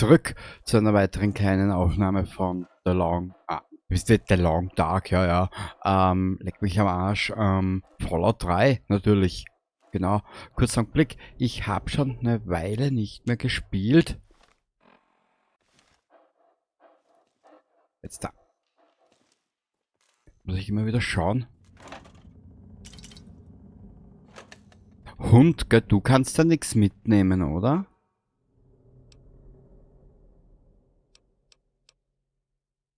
zurück zu einer weiteren kleinen Aufnahme von The Long, wisst ihr, The Long Dark, ja, ja, leck mich am Arsch, Fallout 3 natürlich, genau. Kurzer Blick, ich habe schon eine Weile nicht mehr gespielt. Jetzt da. Muss ich immer wieder schauen. Hund, gell, du kannst da nichts mitnehmen, oder?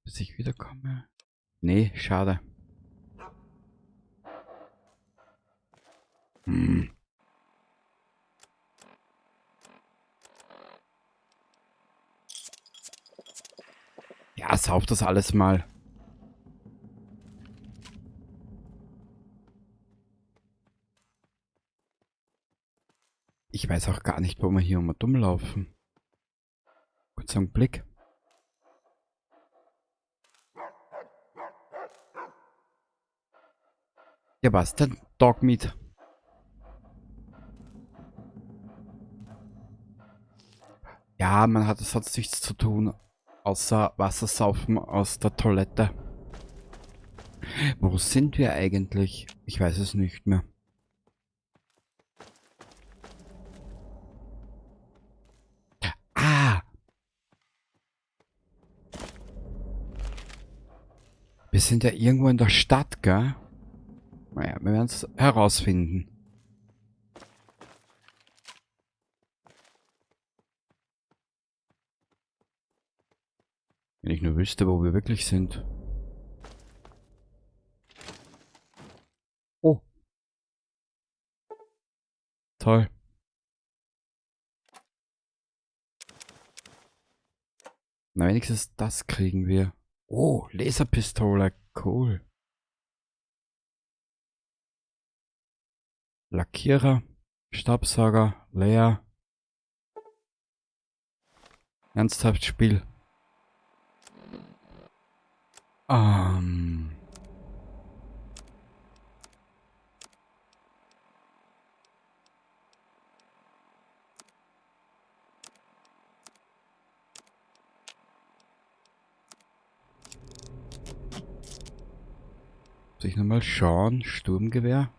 Bis ich wiederkomme. Nee, schade. Hm. Ja, sauf das alles mal. Ich weiß auch gar nicht, wo wir hier immer dumm laufen. Kurz einen Blick. Ja, was denn? Dogmeat. Ja, man hat sonst nichts zu tun, außer Wasser saufen aus der Toilette. Wo sind wir eigentlich? Ich weiß es nicht mehr. Ah! Wir sind ja irgendwo in der Stadt, gell? Naja, wir werden's herausfinden. Wenn ich nur wüsste, wo wir wirklich sind. Oh. Toll. Na, wenigstens das kriegen wir. Oh, Laserpistole. Cool. Lackierer, Staubsauger, leer. Ernsthaft Spiel. Muss ich nochmal schauen? Sturmgewehr.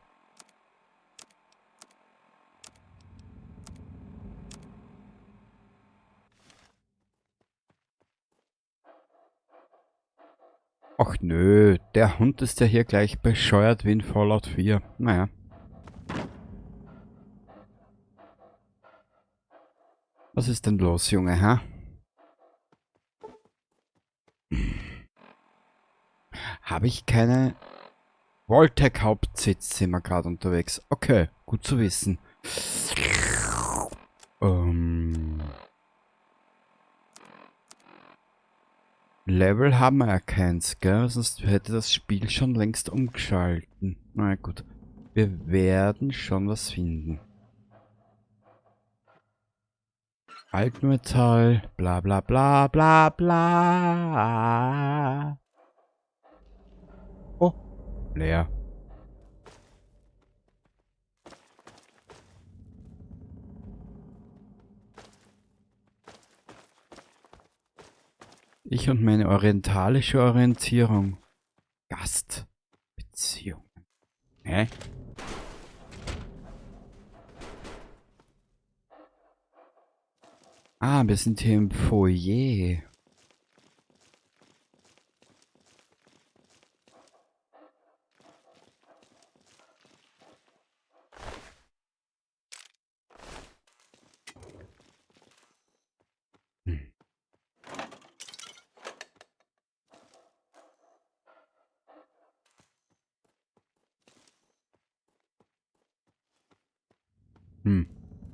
Ach nö, der Hund ist ja hier gleich bescheuert wie in Fallout 4. Naja. Was ist denn los, Junge, hä? Habe ich keine... Vault-Tec Hauptsitz sind wir gerade unterwegs. Okay, gut zu wissen. Level haben wir ja keins, gell? Sonst hätte das Spiel schon längst umgeschalten. Na gut. Wir werden schon was finden. Altmetall, bla bla bla bla bla. Oh, leer. Ich und meine orientalische Orientierung. Gastbeziehungen. Hä? Ah, wir sind hier im Foyer.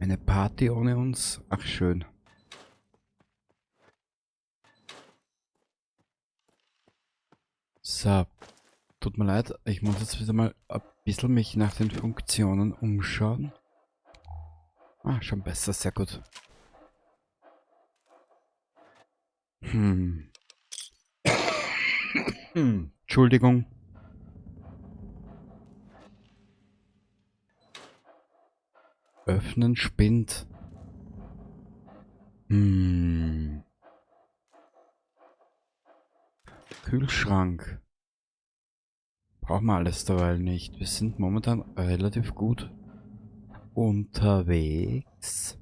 Eine Party ohne uns? Ach schön. So, tut mir leid, ich muss jetzt wieder mal ein bisschen mich nach den Funktionen umschauen. Ah, schon besser, sehr gut. Entschuldigung. Öffnen Spind. Hm. Kühlschrank. Brauchen wir alles derweil nicht. Wir sind momentan relativ gut unterwegs.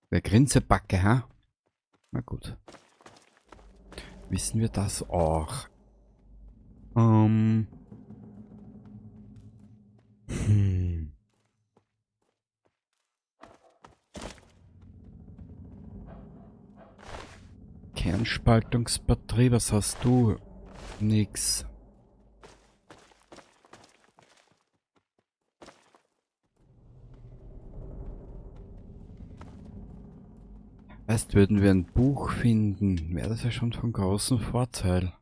Wer Grinsebacke, ha? Na gut. Wissen wir das auch? Kernspaltungsbatterie, was hast du? Nix. Weißt, würden wir ein Buch finden, wäre das ja schon von großem Vorteil.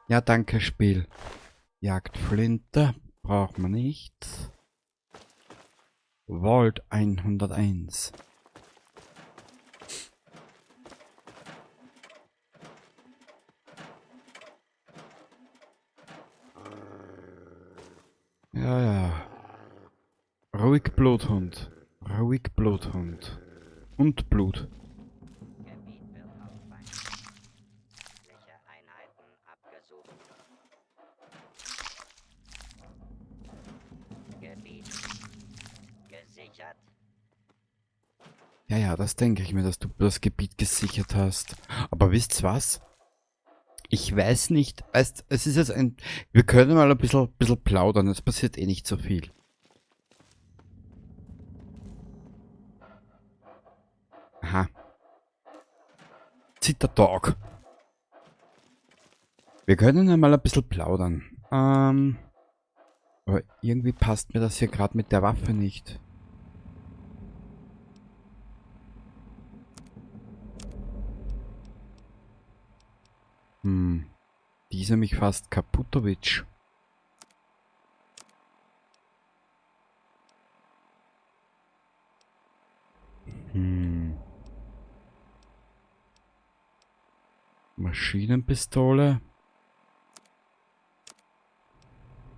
Ja, danke, Spiel. Jagdflinte braucht man nicht. Vault 101. Ja, ja. Ruhig, Bluthund. Ruhig, Bluthund. Und Blut. Gebiet wird auf feindliche Einheiten abgesucht. Gebiet gesichert. Ja, ja, das denke ich mir, dass du das Gebiet gesichert hast. Aber wisst ihr was? Ich weiß nicht, weißt, es ist jetzt ein... Wir können mal ein bisschen plaudern, es passiert eh nicht so viel. Aha. Zitterdog. Wir können ja mal ein bisschen plaudern. Aber irgendwie passt mir das hier grad mit der Waffe nicht. Die ist nämlich fast kaputtowitsch. Maschinenpistole.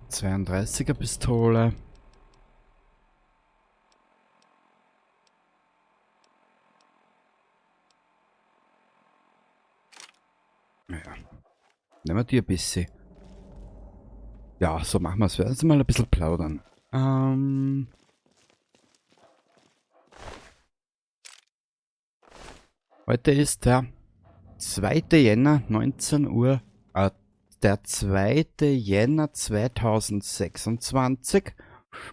32er Pistole. Naja. Nehmen wir die ein bisschen. Ja, so machen wir's. Wir werden jetzt mal ein bisschen plaudern. Heute ist der 2. Jänner, 19 Uhr. Der 2. Jänner 2026.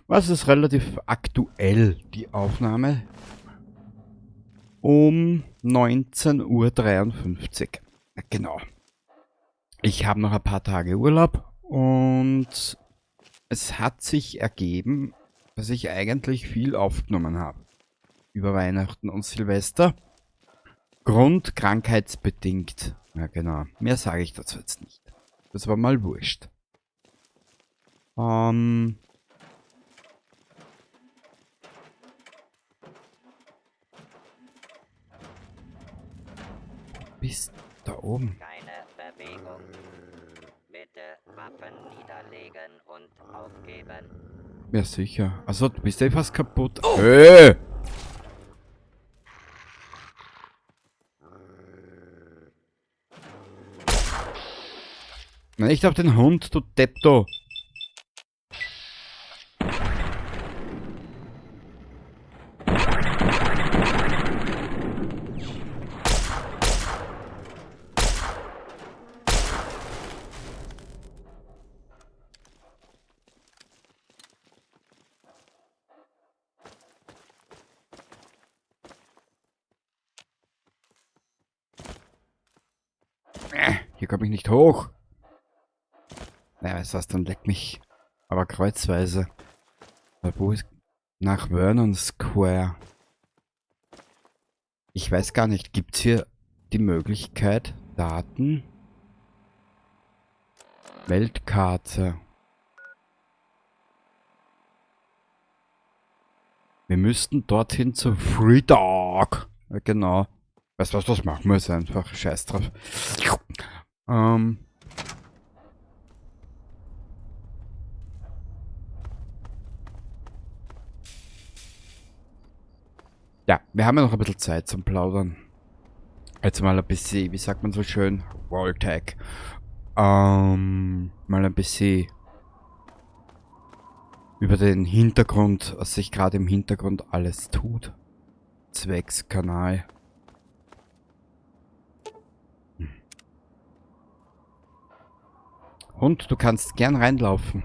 Was ist relativ aktuell, die Aufnahme. Um 19:53 Uhr. Genau. Ich habe noch ein paar Tage Urlaub und es hat sich ergeben, dass ich eigentlich viel aufgenommen habe. Über Weihnachten und Silvester. Grund krankheitsbedingt. Ja, genau. Mehr sage ich dazu jetzt nicht. Das war mal wurscht. Bist da oben. Keine Bewegung. Bitte Waffen niederlegen und aufgeben. Ja, sicher. Also, du bist ja fast kaputt. Oh. Hey! Nein, nicht auf den Hund, du Depp, du. Hier komm ich nicht hoch. Naja, weißt du was, dann leck mich. Aber kreuzweise. Aber wo ist... Nach Vernon Square. Ich weiß gar nicht, gibt's hier die Möglichkeit, Daten? Weltkarte. Wir müssten dorthin zu Free Dog. Ja, genau. Weißt du was, das machen wir jetzt einfach. Scheiß drauf. Ja, wir haben ja noch ein bisschen Zeit zum Plaudern. Jetzt mal ein bisschen, wie sagt man so schön, Vault-Tec. Mal ein bisschen über den Hintergrund, was sich gerade im Hintergrund alles tut. Zwecks Kanal. Hund, du kannst gern reinlaufen.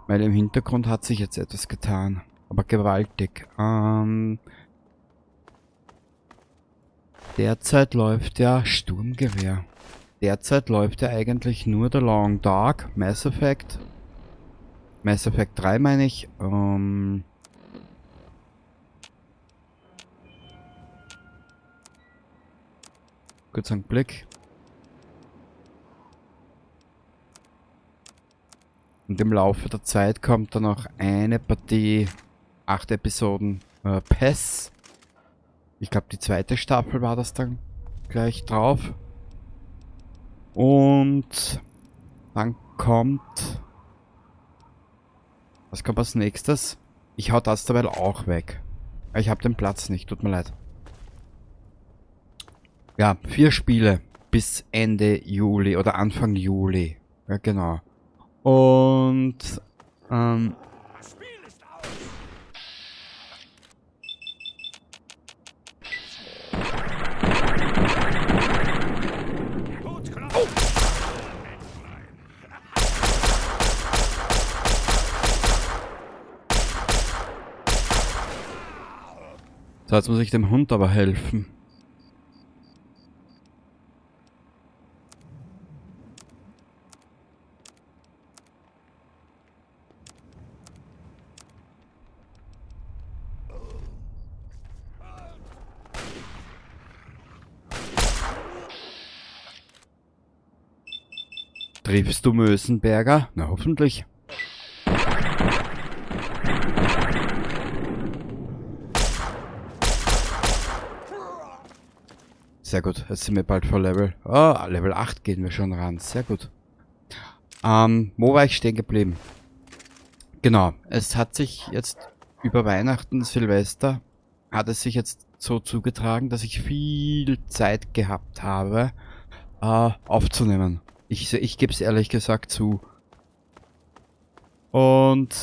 Weil im Hintergrund hat sich jetzt etwas getan. Aber gewaltig. Derzeit läuft ja Sturmgewehr. Derzeit läuft ja eigentlich nur der Long Dark, Mass Effect. Mass Effect 3 meine ich. Kurz einen Blick. Und im Laufe der Zeit kommt dann noch eine Partie, 8 Episoden PES. Ich glaub, die zweite Staffel war das dann gleich drauf. Und dann kommt... Was kommt als nächstes? Ich hau das dabei auch weg. Ich hab den Platz nicht, tut mir leid. Ja, 4 Spiele bis Ende Juli oder Anfang Juli. Ja, genau. Und Das Spiel ist aus. Gut, klar. So, jetzt muss ich dem Hund aber helfen. Triffst du Mösenberger? Na, hoffentlich. Sehr gut, jetzt sind wir bald vor Level. Oh, Level 8 gehen wir schon ran. Sehr gut. Wo war ich stehen geblieben? Genau, es hat sich jetzt über Weihnachten, Silvester, hat es sich jetzt so zugetragen, dass ich viel Zeit gehabt habe, aufzunehmen. Ich gebe es ehrlich gesagt zu. Und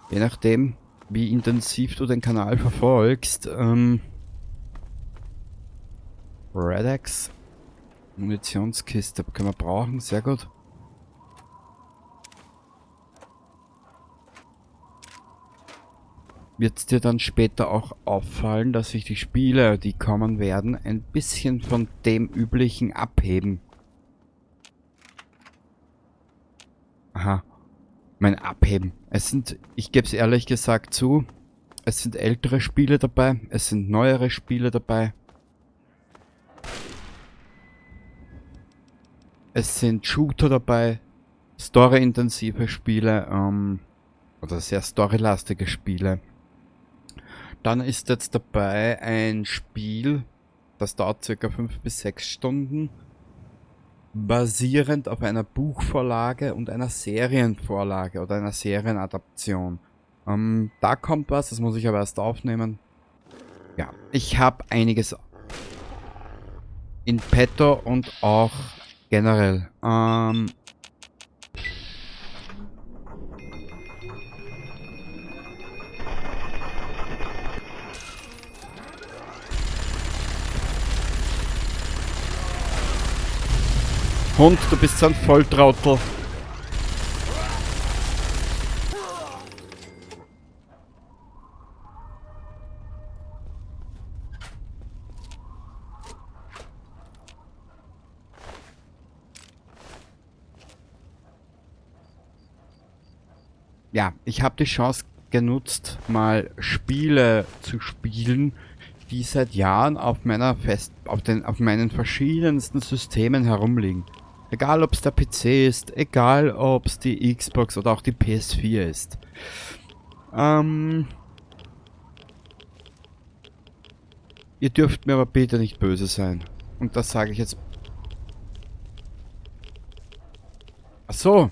je nachdem, wie intensiv du den Kanal verfolgst, Redex, Munitionskiste können wir brauchen, sehr gut. Wird's dir dann später auch auffallen, dass sich die Spiele, die kommen werden, ein bisschen von dem üblichen abheben. Aha. Mein Abheben. Es sind, ich geb's ehrlich gesagt zu, es sind ältere Spiele dabei, es sind neuere Spiele dabei. Es sind Shooter dabei, storyintensive Spiele, oder sehr storylastige Spiele. Dann ist jetzt dabei ein Spiel, das dauert circa 5 bis 6 Stunden, basierend auf einer Buchvorlage und einer Serienvorlage oder einer Serienadaption. Da kommt was, das muss ich aber erst aufnehmen. Ja, ich hab einiges in petto und auch generell. Hund, du bist so ein Volltrottel. Ja, ich hab die Chance genutzt, mal Spiele zu spielen, die seit Jahren auf meiner Fest-, auf den, auf meinen verschiedensten Systemen herumliegen. Egal ob's der PC ist, egal ob's die Xbox oder auch die PS4 ist. Ihr dürft mir aber bitte nicht böse sein. Und das sage ich jetzt Ach so.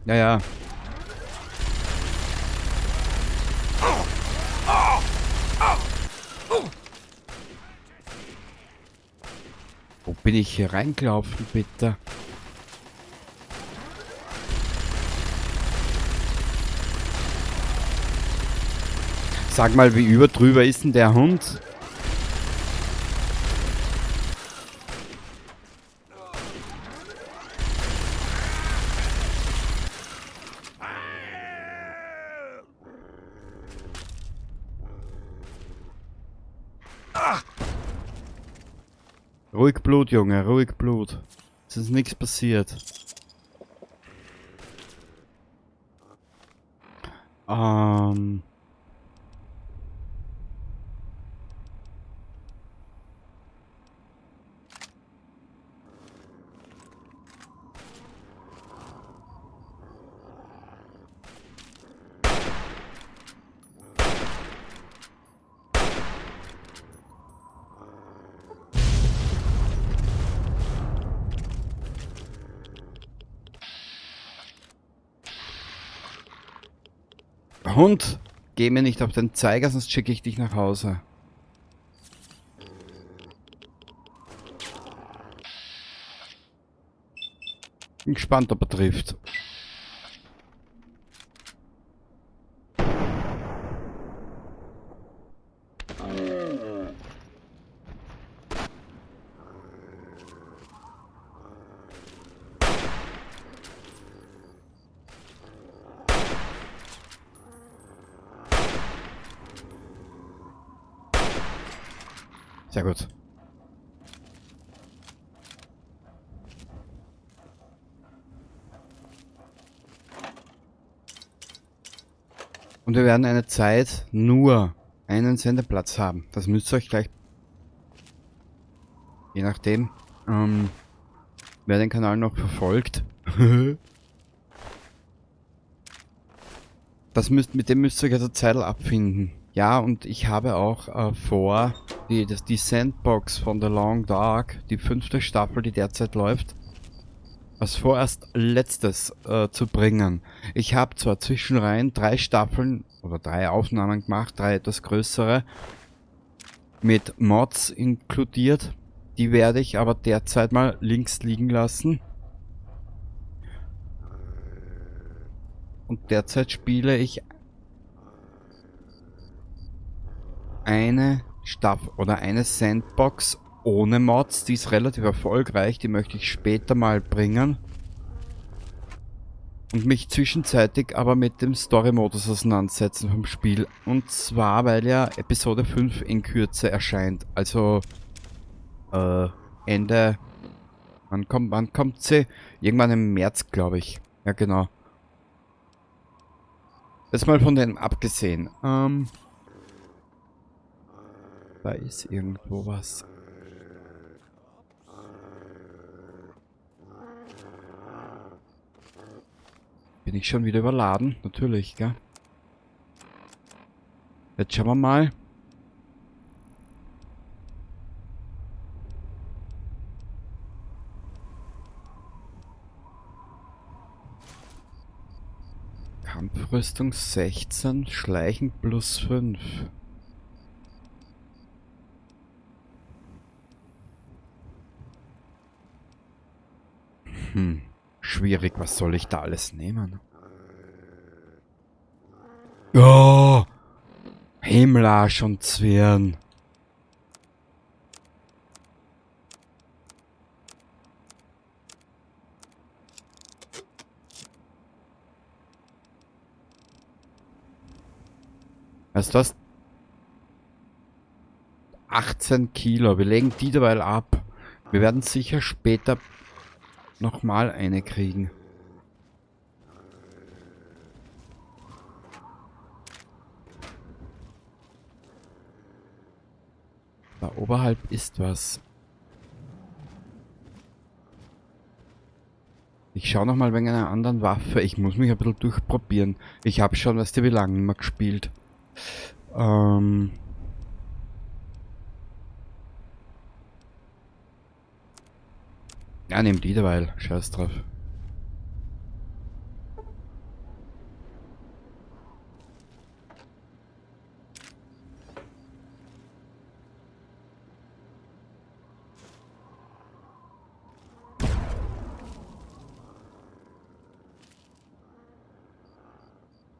Ja, ja. Wo bin ich hier reingelaufen, bitte? Sag mal, wie überdrüber ist denn der Hund? Ruhig Blut, Junge, ruhig Blut. Es ist nichts passiert. Hund, geh mir nicht auf den Zeiger, sonst schicke ich dich nach Hause. Bin gespannt, ob er trifft. Sehr gut. Und wir werden eine Zeit nur einen Sendeplatz haben. Das müsst ihr euch gleich, je nachdem, wer den Kanal noch verfolgt. Mit dem müsst ihr euch also Zeitl abfinden. Ja, und ich habe auch vor, die Sandbox von The Long Dark, die 5. Staffel, die derzeit läuft, als vorerst letztes zu bringen. Ich habe zwar zwischenrein 3 Staffeln oder 3 Aufnahmen gemacht, 3 etwas größere, mit Mods inkludiert. Die werde ich aber derzeit mal links liegen lassen. Und derzeit spiele ich eine Staffel oder eine Sandbox ohne Mods, die ist relativ erfolgreich, die möchte ich später mal bringen. Und mich zwischenzeitlich aber mit dem Story-Modus auseinandersetzen vom Spiel. Und zwar, weil ja Episode 5 in Kürze erscheint. Also Ende... Wann kommt sie? Irgendwann im März, glaub ich. Ja, genau. Jetzt mal von dem abgesehen. Da ist irgendwo was. Bin ich schon wieder überladen? Natürlich, gell? Jetzt schauen wir mal. Kampfrüstung 16, Schleichen plus 5. Schwierig, was soll ich da alles nehmen? Oh! Himmelarsch und Zwirn. Weißt du was? 18 Kilo. Wir legen die derweil ab. Wir werden sicher später nochmal eine kriegen. Da oberhalb ist was. Ich schaue nochmal wegen einer anderen Waffe. Ich muss mich ein bisschen durchprobieren. Ich habe schon, weißt du, wie lange nicht mehr gespielt. Ja, nimm die derweil. Scheiß drauf.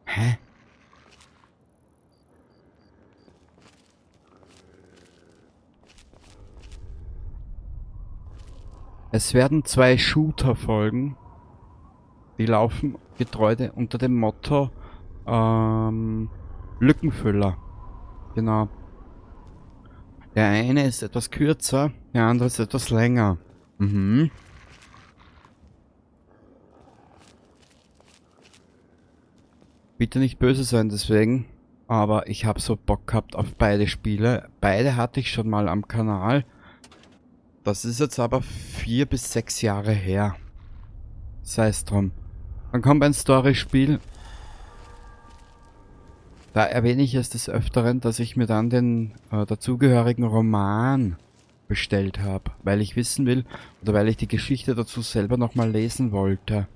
Hä? Es werden 2 Shooter folgen. Die laufen getreu unter dem Motto Lückenfüller. Genau. Der eine ist etwas kürzer, der andere ist etwas länger. Bitte nicht böse sein deswegen, aber ich hab so Bock gehabt auf beide Spiele. Beide hatte ich schon mal am Kanal. Das ist jetzt aber 4 bis 6 Jahre her. Sei es drum. Dann kommt ein Story-Spiel. Da erwähne ich es des Öfteren, dass ich mir dann den dazugehörigen Roman bestellt hab, weil ich wissen will oder weil ich die Geschichte dazu selber nochmal lesen wollte.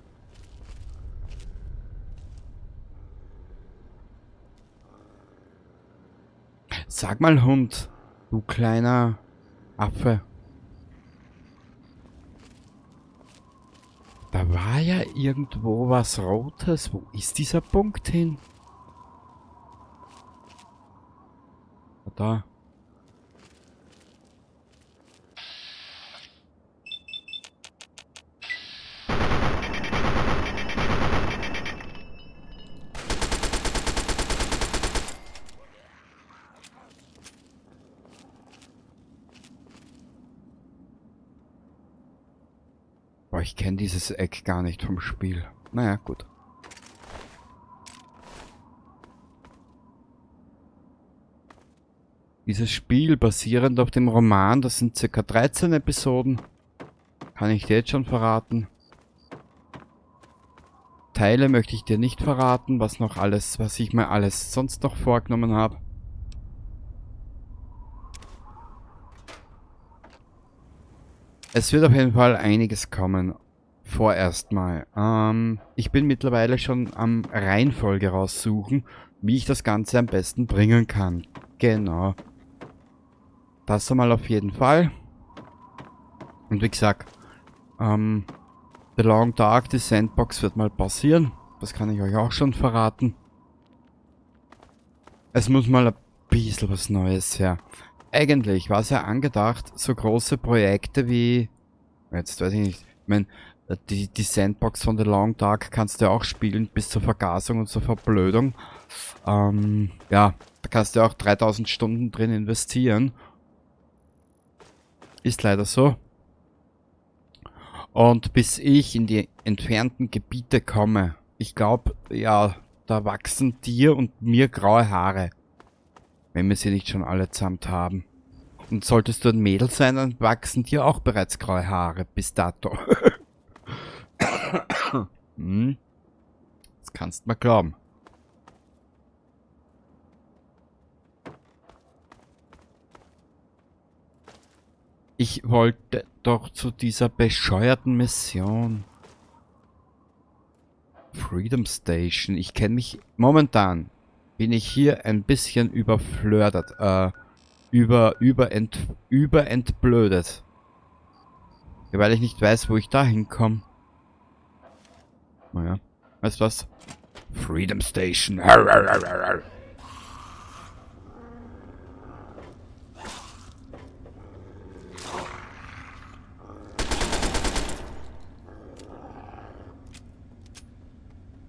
Sag mal, Hund, du kleiner Affe. Da war ja irgendwo was Rotes. Wo ist dieser Punkt hin? Da. Boah, ich kenn dieses Eck gar nicht vom Spiel. Naja, gut. Dieses Spiel basierend auf dem Roman, das sind circa 13 Episoden. Kann ich dir jetzt schon verraten. Teile möchte ich dir nicht verraten, was ich mir alles sonst noch vorgenommen habe. Es wird auf jeden Fall einiges kommen. Vorerst mal. Ich bin mittlerweile schon am Reihenfolge raussuchen, wie ich das Ganze am besten bringen kann. Genau. Das einmal auf jeden Fall. Und wie gesagt, The Long Dark, die Sandbox wird mal passieren. Das kann ich euch auch schon verraten. Es muss mal ein bisschen was Neues her. Eigentlich war es ja angedacht, so große Projekte wie, jetzt weiß ich nicht, ich mein, die Sandbox von The Long Dark kannst du ja auch spielen, bis zur Vergasung und zur Verblödung. Ja, da kannst du ja auch 3000 Stunden drin investieren. Ist leider so. Und bis ich in die entfernten Gebiete komme, ich glaub, ja, da wachsen dir und mir graue Haare. Wenn wir sie nicht schon allesamt haben. Und solltest du ein Mädel sein, dann wachsen dir auch bereits graue Haare bis dato. Das kannst du mir glauben. Ich wollte doch zu dieser bescheuerten Mission. Freedom Station. Ich kenn mich momentan. Bin ich hier ein bisschen überflördert. Überentblödet. Ja, weil ich nicht weiß, wo ich da hinkomme. Naja, weißt du was? Freedom Station.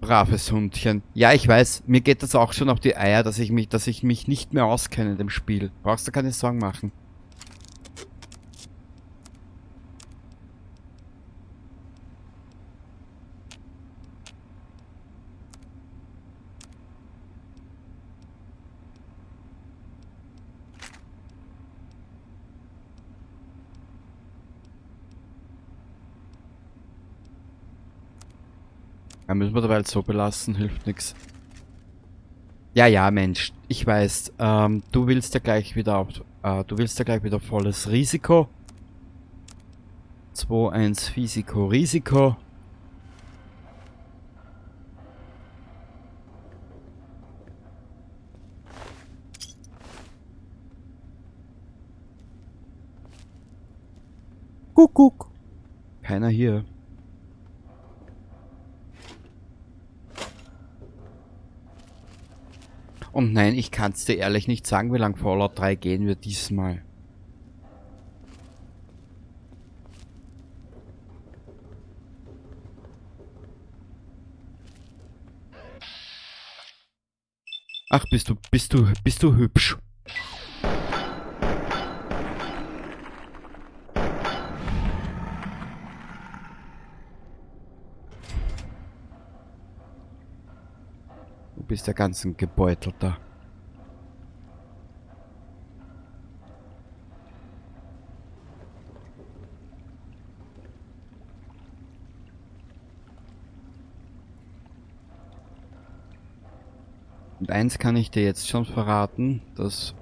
Braves Hundchen. Ja, ich weiß, mir geht das auch schon auf die Eier, dass ich mich nicht mehr auskenne in dem Spiel. Brauchst du keine Sorgen machen. Ja, müssen wir dabei so belassen, hilft nichts. Ja, ja, Mensch, ich weiß, du willst ja gleich wieder auf, du willst ja gleich wieder volles Risiko. 2-1 Risiko, Risiko. Kuckuck. Keiner hier. Und nein, ich kann's dir ehrlich nicht sagen, wie lang Fallout 3 gehen wird diesmal. Ach, bist du hübsch. Du bist ja ganz ein Gebeutelter. Und eins kann ich dir jetzt schon verraten, dass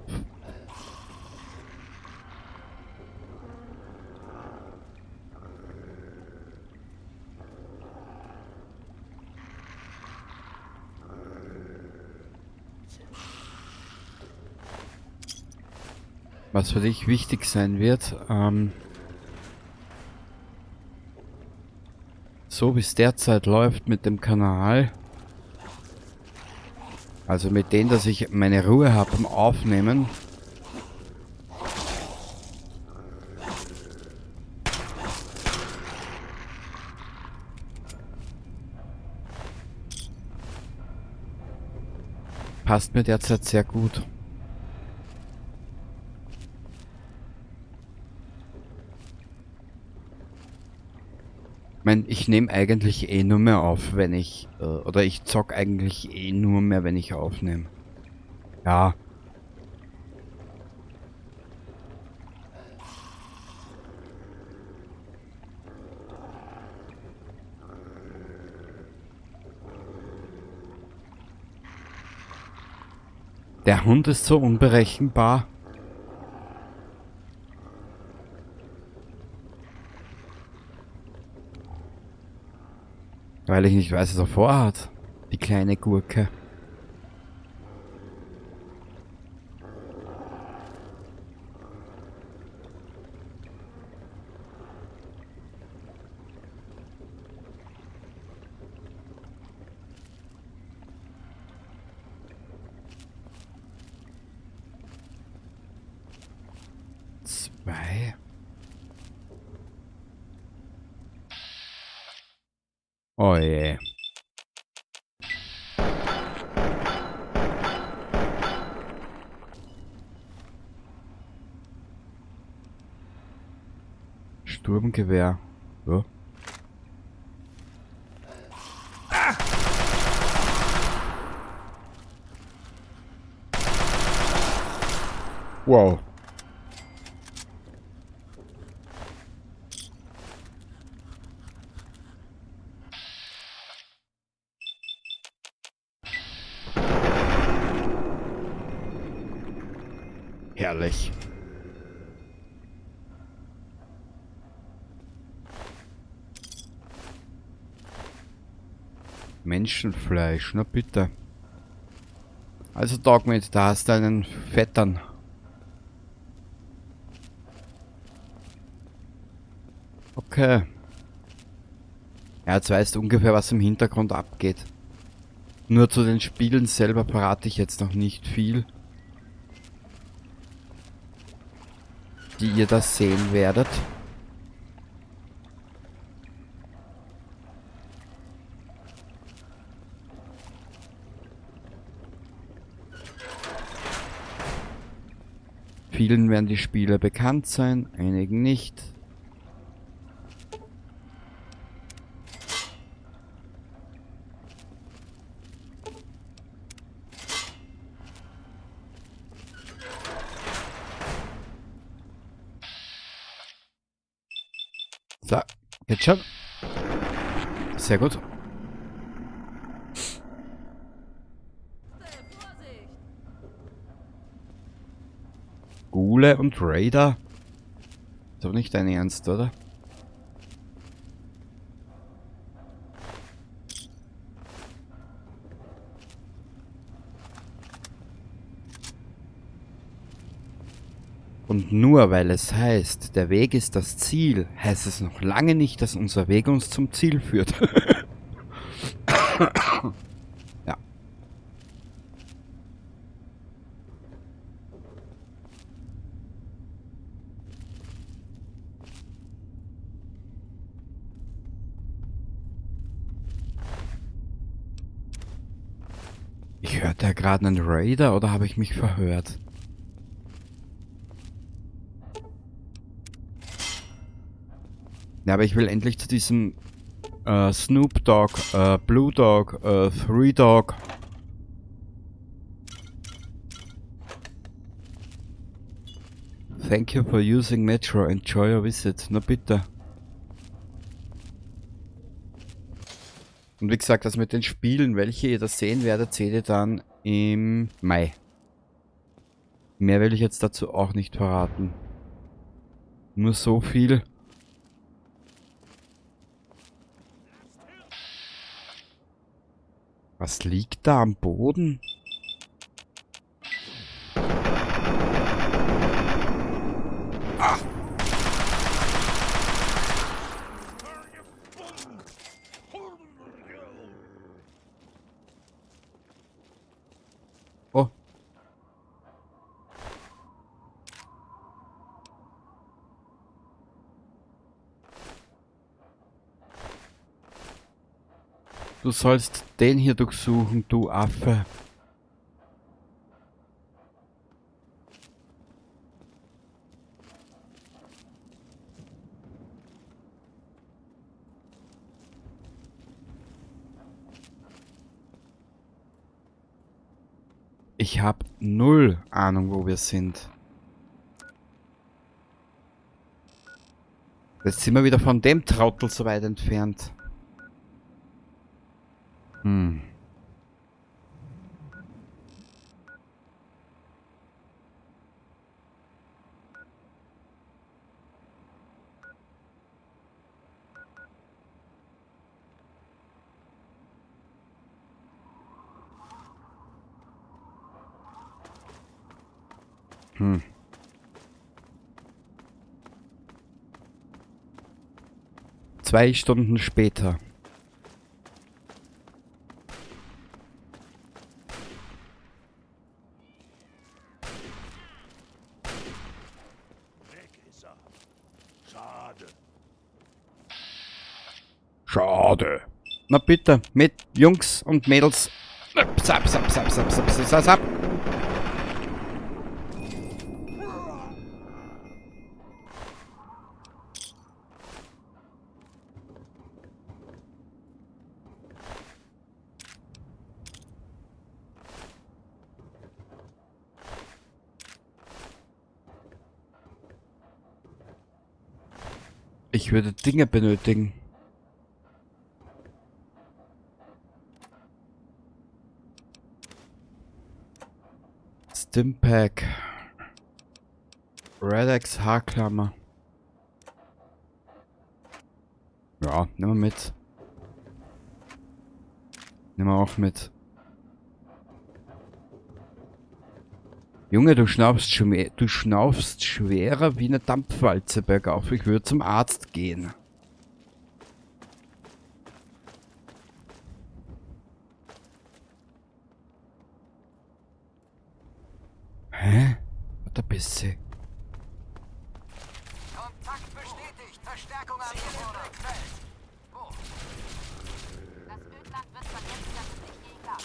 was für dich wichtig sein wird, so wie es derzeit läuft mit dem Kanal, also mit dem, dass ich meine Ruhe hab beim Aufnehmen, passt mir derzeit sehr gut. Ich mein, ich nehme eigentlich eh nur mehr auf, wenn ich, oder ich zock eigentlich eh nur mehr, wenn ich aufnehme. Ja. Der Hund ist so unberechenbar. Weil ich nicht weiß, was er vorhat. Die kleine Gurke. Zwei. Oh je. Sturmgewehr. Ja. Wow. Herrlich. Menschenfleisch, na bitte. Also Dogmeat, da hast du einen Vettern. Okay. Ja, jetzt weißt du ungefähr, was im Hintergrund abgeht. Nur zu den Spielen selber verrate ich jetzt noch nicht viel. Die ihr da sehen werdet. Vielen werden die Spiele bekannt sein, einigen nicht. So, geht schon. Sehr gut. Ghule und Raider? Ist aber nicht dein Ernst, oder? Und nur weil es heißt, der Weg ist das Ziel, heißt es noch lange nicht, dass unser Weg uns zum Ziel führt. Ja. Ich hörte ja gerade einen Raider, oder habe ich mich verhört? Ja, aber ich will endlich zu diesem Snoop Dogg, Blue Dog, Three Dog. Thank you for using Metro. Enjoy your visit. Na bitte. Und wie gesagt, das mit den Spielen, welche ihr da sehen werdet, seht ihr dann im Mai. Mehr will ich jetzt dazu auch nicht verraten. Nur so viel. Was liegt da am Boden? Ah. Oh. Du sollst den hier durchsuchen, du Affe. Ich hab null Ahnung, wo wir sind. Jetzt sind wir wieder von dem Trottel so weit entfernt. Hm. Hm. 2 Stunden später. Schade. Na bitte, mit Jungs und Mädels. Zap, zap, zap, zap, zap, zap, zap. Ich würde Dinge benötigen. Stimpack. Rad-X Haarklammer. Ja, nehmen wir mit. Nehmen wir auch mit. Junge, du schnaufst schwerer wie eine Dampfwalze bergauf. Ich würde zum Arzt gehen. Hä? Warte ein bisschen. Kontakt bestätigt. Verstärkung angefordert. Wo? Das Ödland wird vergessen, dass es dich je gab.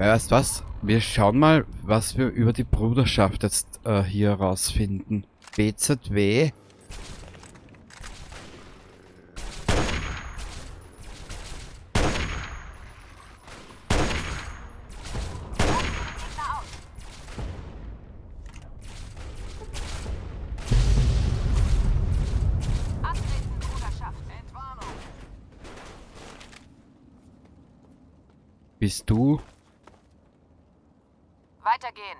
Ja, weißt du was? Wir schauen mal, was wir über die Bruderschaft jetzt hier rausfinden. BZW. Bist du? Weitergehen.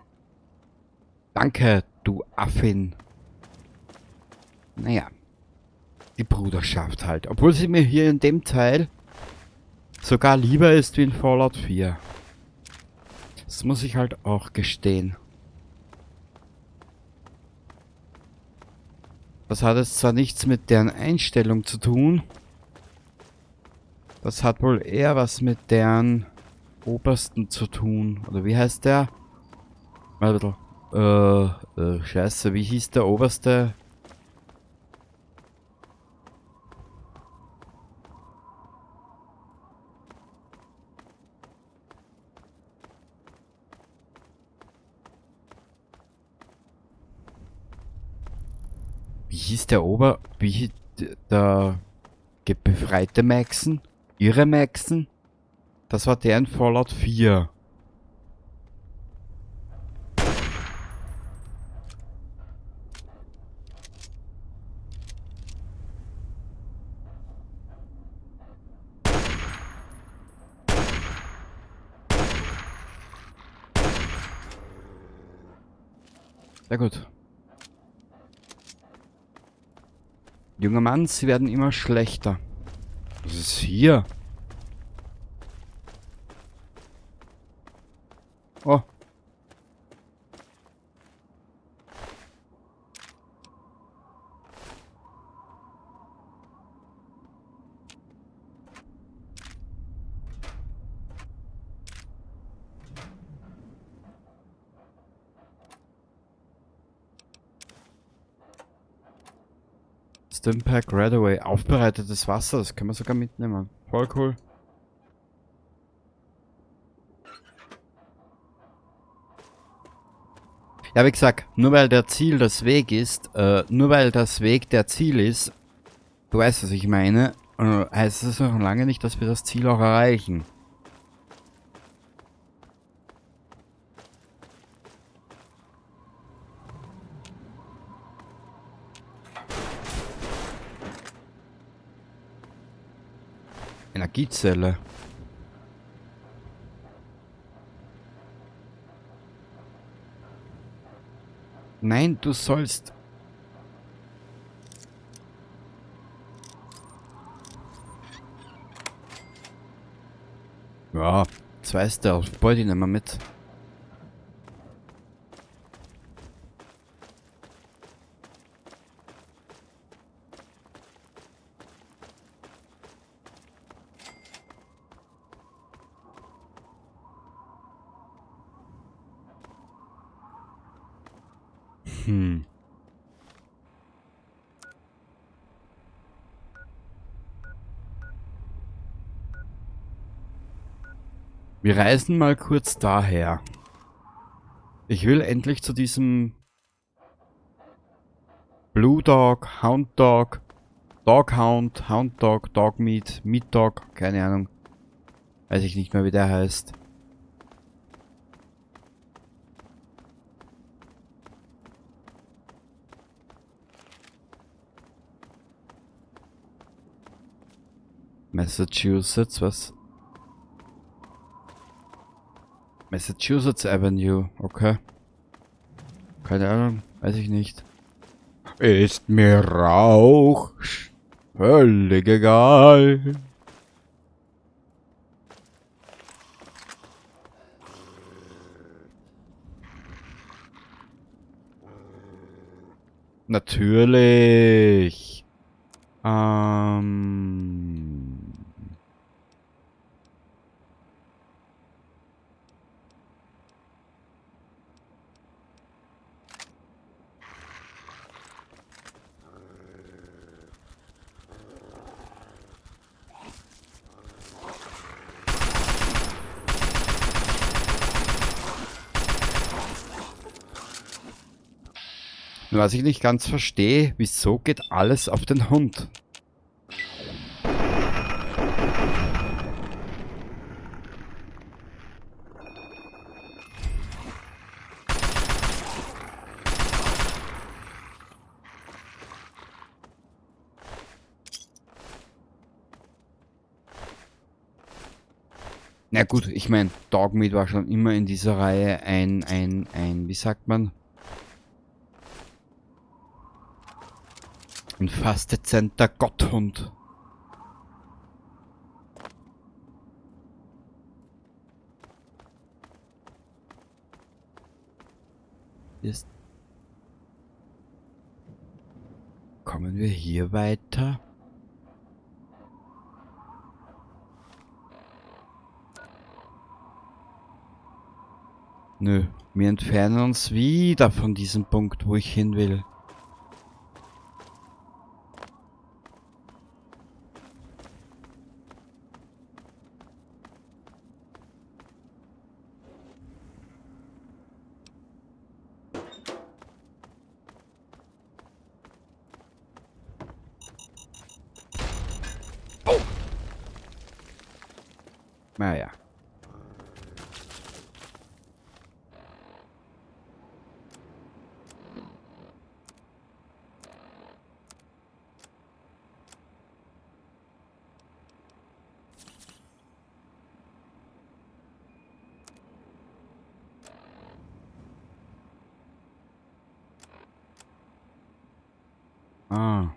Danke, du Affin. Naja. Die Bruderschaft halt. Obwohl sie mir hier in dem Teil sogar lieber ist wie in Fallout 4. Das muss ich halt auch gestehen. Das hat jetzt zwar nichts mit deren Einstellung zu tun. Das hat wohl eher was mit deren Obersten zu tun. Oder wie heißt der? Mal ein bisschen. Scheiße, wie hieß der Oberste? Wie hieß der Ober... Wie hieß der befreite Maxson? Ihre Maxson? Das war der in Fallout 4. Sehr gut. Junger Mann, sie werden immer schlechter. Was ist hier? Oh. Stimpack Radaway. Aufbereitetes Wasser, das können wir sogar mitnehmen. Voll cool. Ja, wie gesagt, nur weil der Ziel das Weg ist, nur weil das Weg der Ziel ist, du weißt, was ich meine, heißt es noch lange nicht, dass wir das Ziel auch erreichen. Energiezelle. Nein, du sollst. Ja, 2 Stealth. Beute nehmen wir mit. Wir reisen mal kurz daher. Ich will endlich zu diesem Blue Dog, Hound Dog, Dog Hound, Hound Dog, Dog Meat, Meat Dog, keine Ahnung. Weiß ich nicht mehr, wie der heißt. Massachusetts, was? Massachusetts Avenue, okay. Keine Ahnung, weiß ich nicht. Ist mir Rauch völlig egal. Natürlich. Was ich nicht ganz verstehe, wieso geht alles auf den Hund? Na gut, ich meine, Dogmeat war schon immer in dieser Reihe ein, wie sagt man? Ein fast dezenter Gotthund. Ist. Kommen wir hier weiter? Nö, wir entfernen uns wieder von diesem Punkt, wo ich hin will. Oh! Naja. Ah.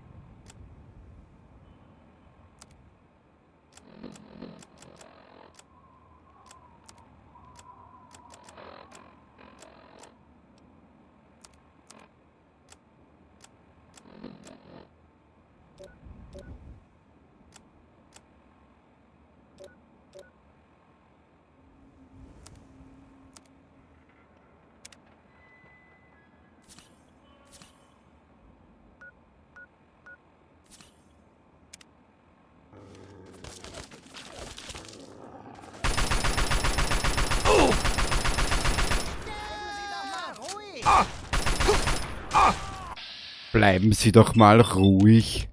Bleiben Sie doch mal ruhig.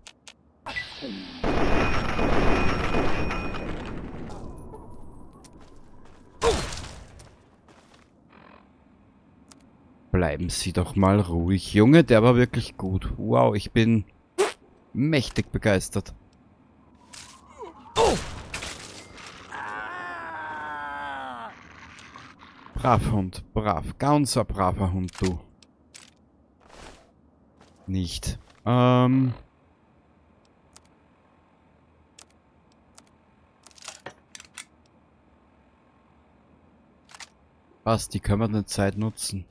Bleiben Sie doch mal ruhig. Junge, der war wirklich gut. Wow, ich bin mächtig begeistert. Brav, Hund, brav. Ganz ein braver Hund, du. Nicht. Passt, die können wir eine Zeit nutzen.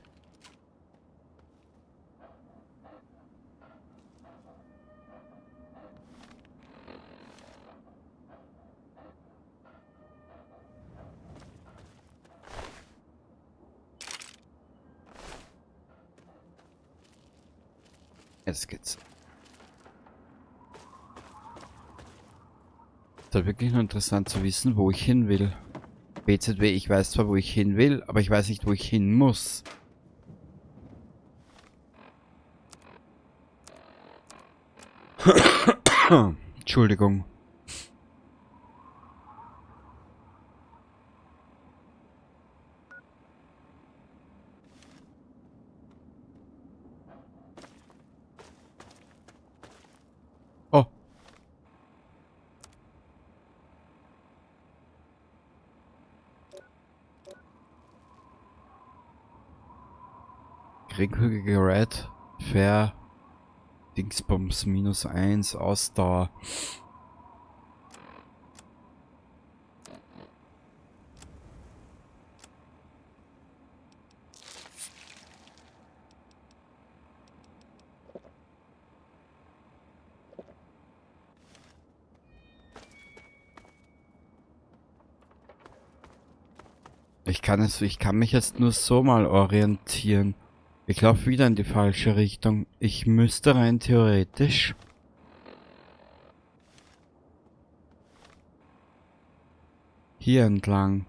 Jetzt geht's. Ist halt wirklich nur interessant zu wissen, wo ich hin will. BZW, ich weiß zwar, wo ich hin will, aber ich weiß nicht, wo ich hin muss. Entschuldigung. Oh. Geringfügige Red, Fair, Dingsbums, -1, Ausdauer. Ich kann mich jetzt nur so mal orientieren. Ich laufe wieder in die falsche Richtung. Ich müsste rein theoretisch hier entlang.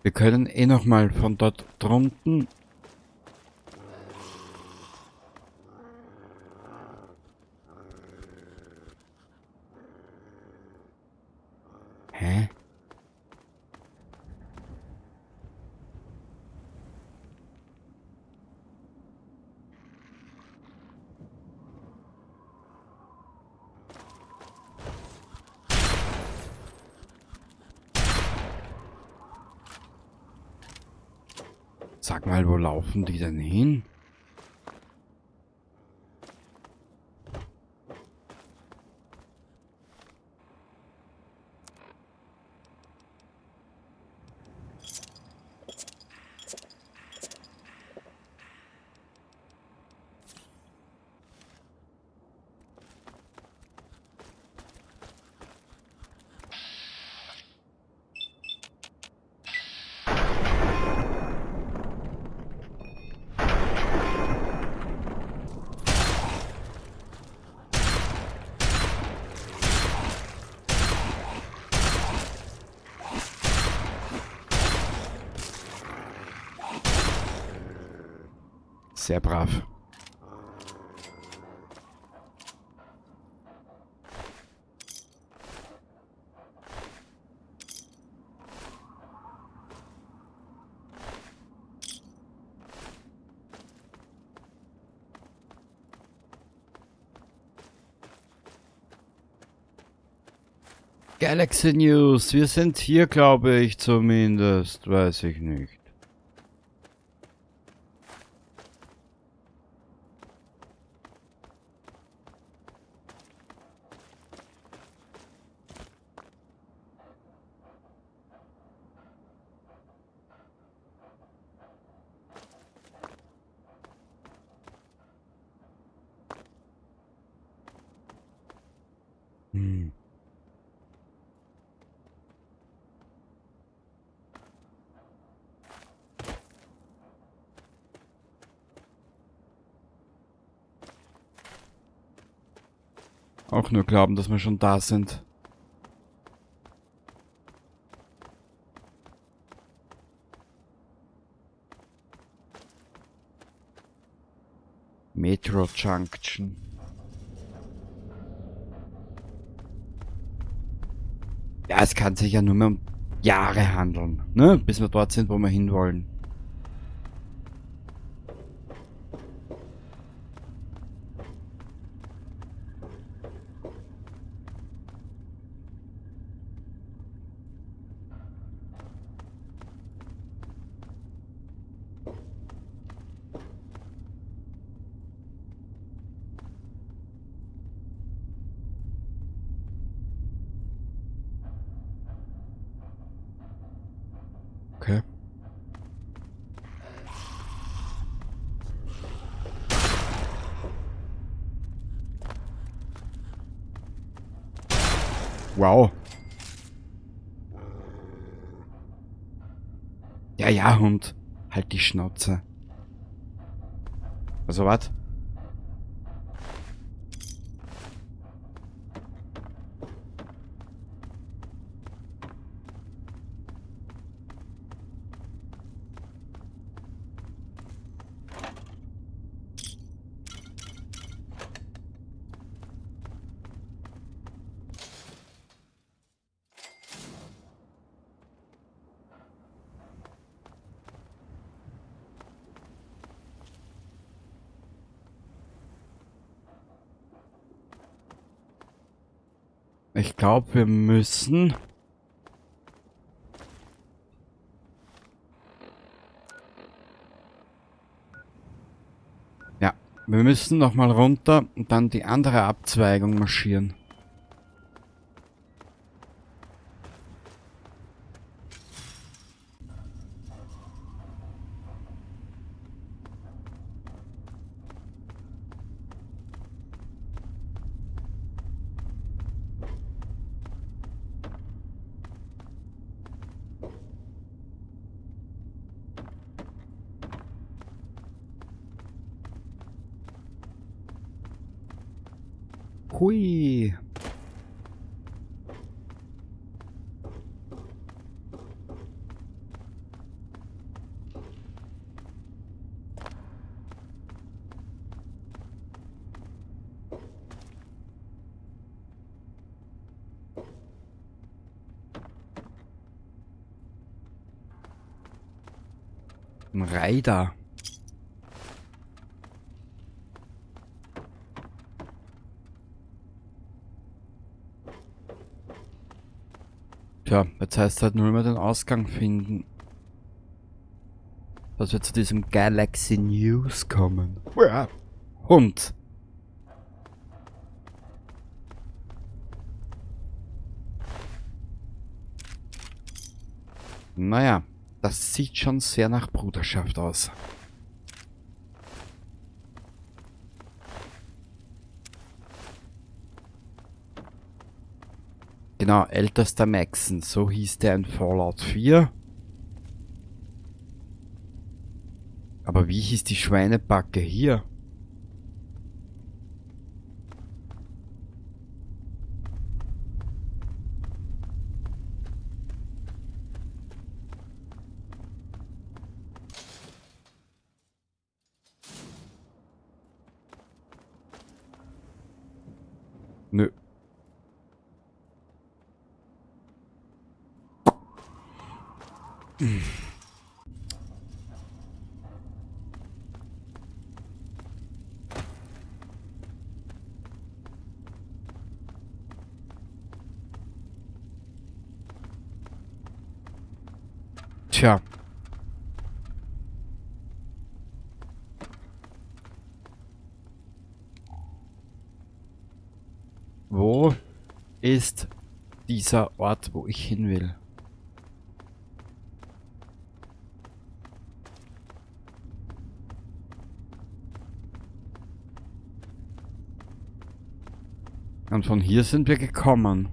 Wir können eh nochmal von dort drunten. Hä? Sag mal, wo laufen die denn hin? Sehr brav. Galaxy News, wir sind hier, glaube ich, zumindest, weiß ich nicht. Auch nur glauben, dass wir schon da sind. Metro Junction. Ja, es kann sich ja nur mehr um Jahre handeln, ne? Bis wir dort sind, wo wir hinwollen. Okay. Wow. Ja, ja, Hund. Halt die Schnauze. Also, was? Ich glaube, wir müssen... Ja, wir müssen nochmal runter und dann die andere Abzweigung marschieren. Hui. Ein Rider. Tja, jetzt heißt es halt nur mehr den Ausgang finden. Dass wir zu diesem Galaxy News kommen. Ja. Hund! Naja, das sieht schon sehr nach Bruderschaft aus. Genau, ältester Maxson, so hieß der in Fallout 4. Aber wie hieß die Schweinebacke hier? Nö. Tja. Wo ist dieser Ort, wo ich hin will? Und von hier sind wir gekommen.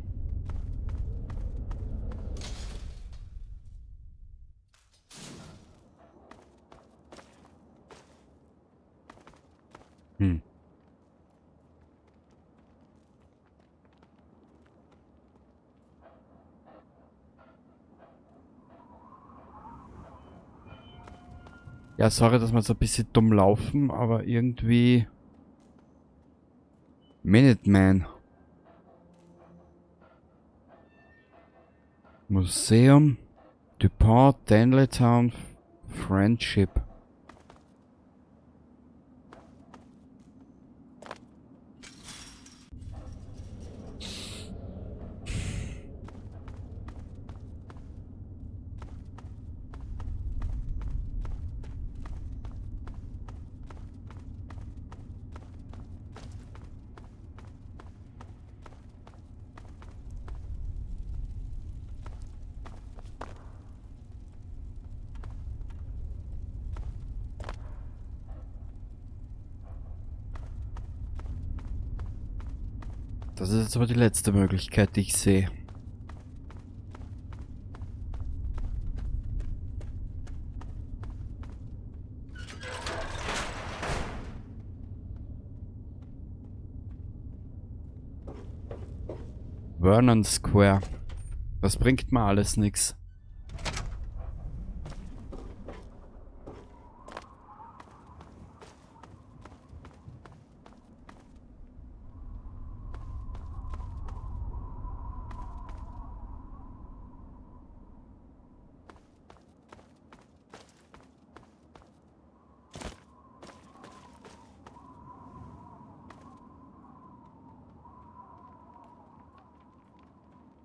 Ja, sorry, dass wir so ein bisschen dumm laufen, aber irgendwie... Minuteman. Museum, Dupont, Tenleytown, Friendship. Das ist jetzt aber die letzte Möglichkeit, die ich sehe. Vernon Square. Das bringt mir alles nix.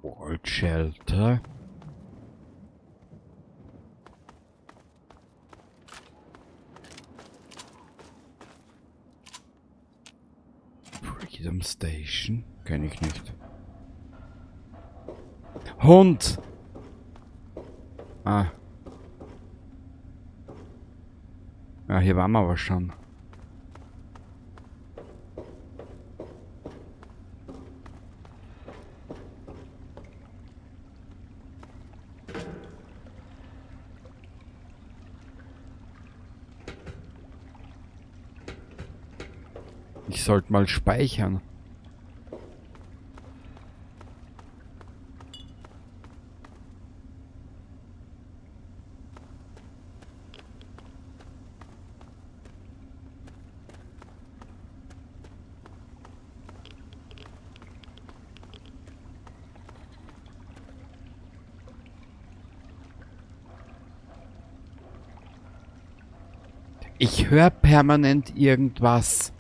Old Shelter. Freedom Station? Kenn ich nicht. Hund! Ah. Ja, hier waren wir aber schon. Ich sollte mal speichern. Ich höre permanent irgendwas.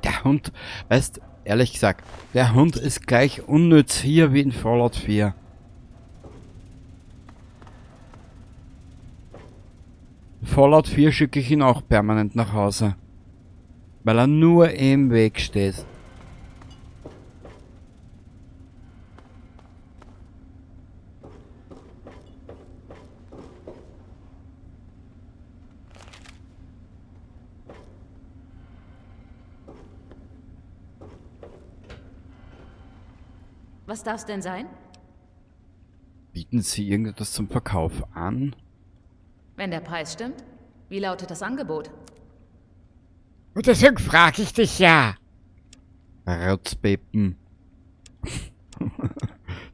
Der Hund, weißt, ehrlich gesagt, der Hund ist gleich unnütz hier wie in Fallout 4. Fallout 4 schicke ich ihn auch permanent nach Hause. Weil er nur im Weg steht. Was darf's denn sein? Bieten Sie irgendetwas zum Verkauf an? Wenn der Preis stimmt. Wie lautet das Angebot? Und deswegen frage ich dich ja. Rotzbepen.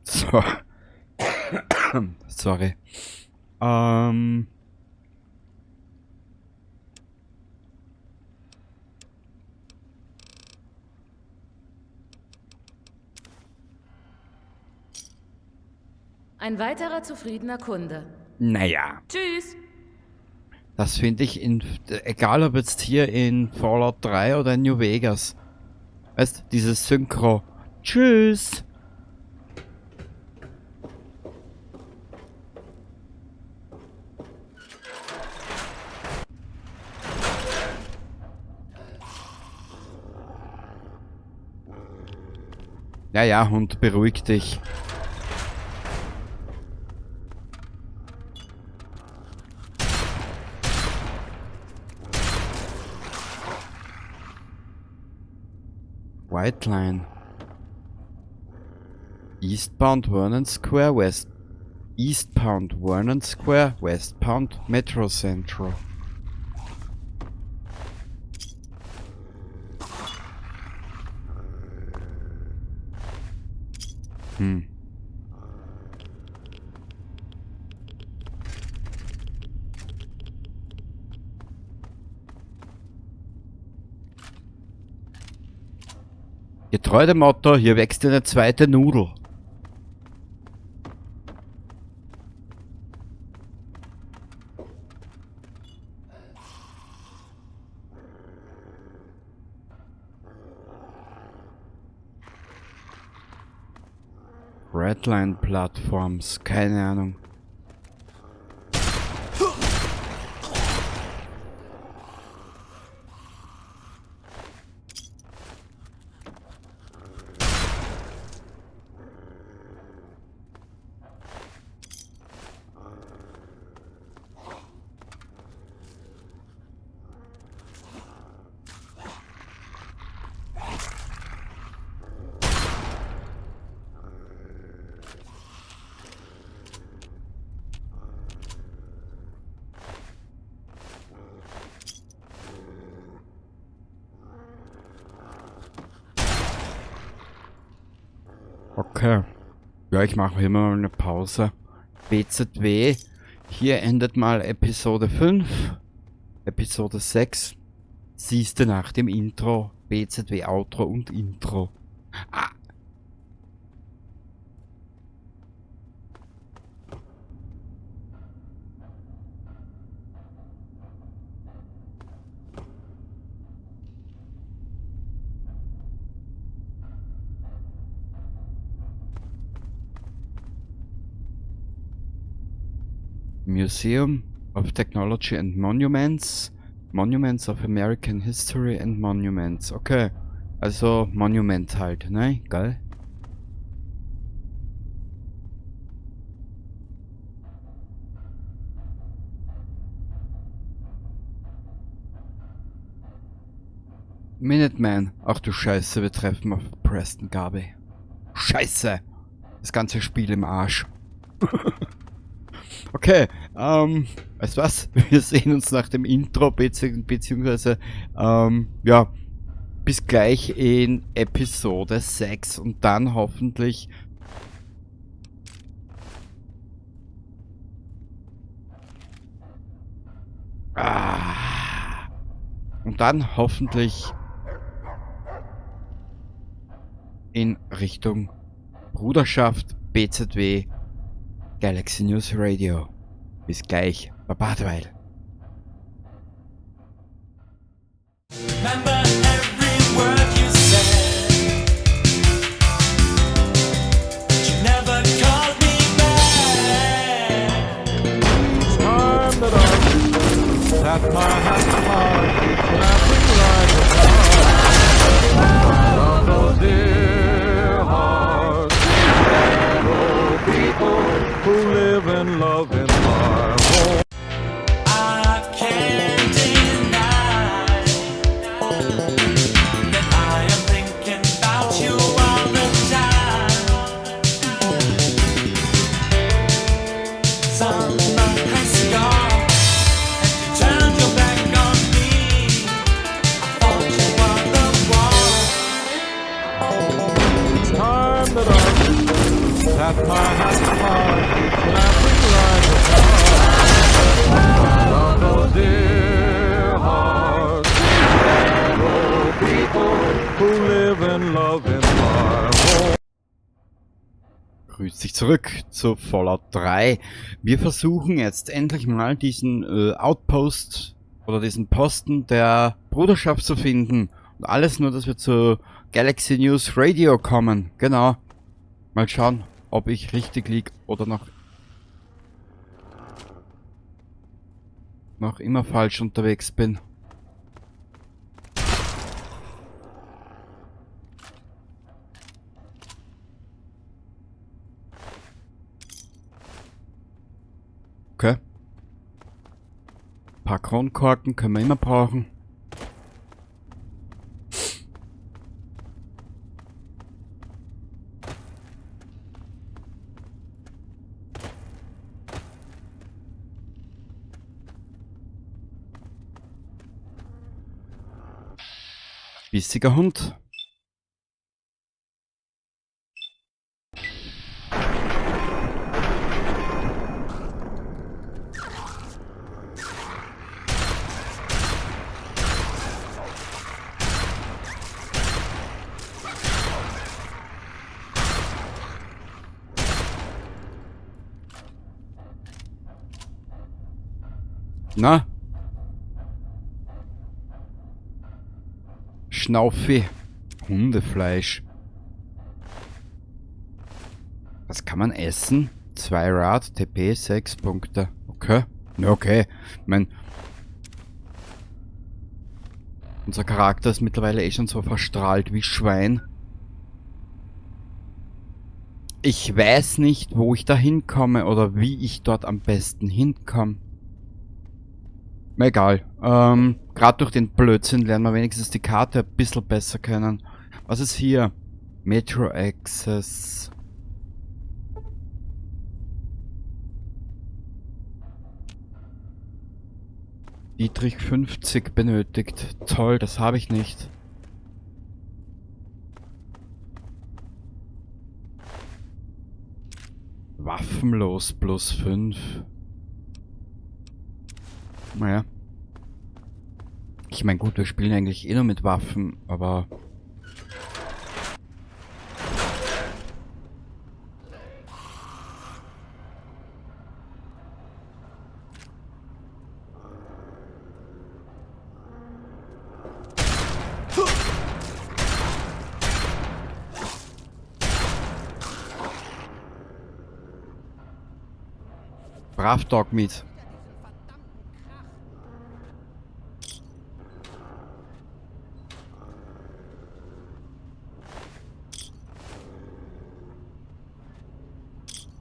So. Sorry. Ein weiterer zufriedener Kunde. Naja. Tschüss. Das finde ich, egal ob jetzt hier in Fallout 3 oder in New Vegas. Weißt, dieses Synchro. Tschüss. Ja, ja, Hund, beruhig dich. White Line. Eastbound Vernon Square, West. Eastbound Vernon Square, Westbound Metro Central. Getreu dem Motto, hier wächst eine zweite Nudel. Redline Platforms, keine Ahnung. Okay. Ja, ich mache hier mal eine Pause. BZW. Hier endet mal Episode 5. Episode 6. Siehst du nach dem Intro. BZW Outro und Intro. Ah. Museum of Technology and Monuments, Monuments of American History and Monuments. Okay, also Monument halt, ne? Geil. Minuteman. Ach du Scheiße, wir treffen auf Preston Garvey. Scheiße! Das ganze Spiel im Arsch. Okay, weißt du was? Wir sehen uns nach dem Intro, beziehungsweise, ja, bis gleich in Episode 6 und dann hoffentlich in Richtung Bruderschaft BZW Galaxy News Radio. Bis gleich, Baba derweil. Remember every word you said, but you never called me back. It's time that I tap my hat hard, clapping like a clock. Of those dear hearts, oh people who live and love in my home. I can't deny that I am thinking about you all the time. Summer has gone and you turned your back on me. I thought you were the one. It's time that I tap my hat hard, clapping like a clock. Of those dear hearts, oh people who live and love in my home. Grüß dich zurück zu Fallout 3. Wir versuchen jetzt endlich mal diesen Outpost oder diesen Posten der Bruderschaft zu finden. Und alles nur, dass wir zu Galaxy News Radio kommen. Genau. Mal schauen, ob ich richtig lieg oder noch immer falsch unterwegs bin. Okay. Ein paar Kronkorken können wir immer brauchen. Bissiger Hund. Na? Schnaufi. Hundefleisch. Was kann man essen? 2 Rad, TP, 6 Punkte. Okay. Na okay. Ich mein, unser Charakter ist mittlerweile eh schon so verstrahlt wie Schwein. Ich weiß nicht, wo ich da hinkomme oder wie ich dort am besten hinkomme. Na egal. Grad durch den Blödsinn lernen wir wenigstens die Karte ein bisschen besser kennen. Was ist hier? Metro Access. Dietrich 50 benötigt. Toll, das habe ich nicht. Waffenlos plus 5. Naja. Ich mein, gut, wir spielen eigentlich eh nur mit Waffen, aber... Brav, Dogmeat.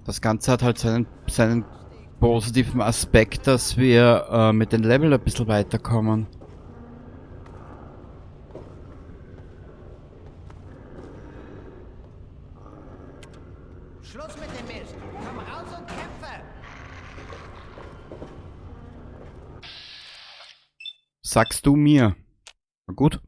Das Ganze hat halt seinen positiven Aspekt, dass wir mit den Level ein bisschen weiterkommen. Schluss mit dem Mist. Komm raus und kämpfe! Sagst du mir. Na gut.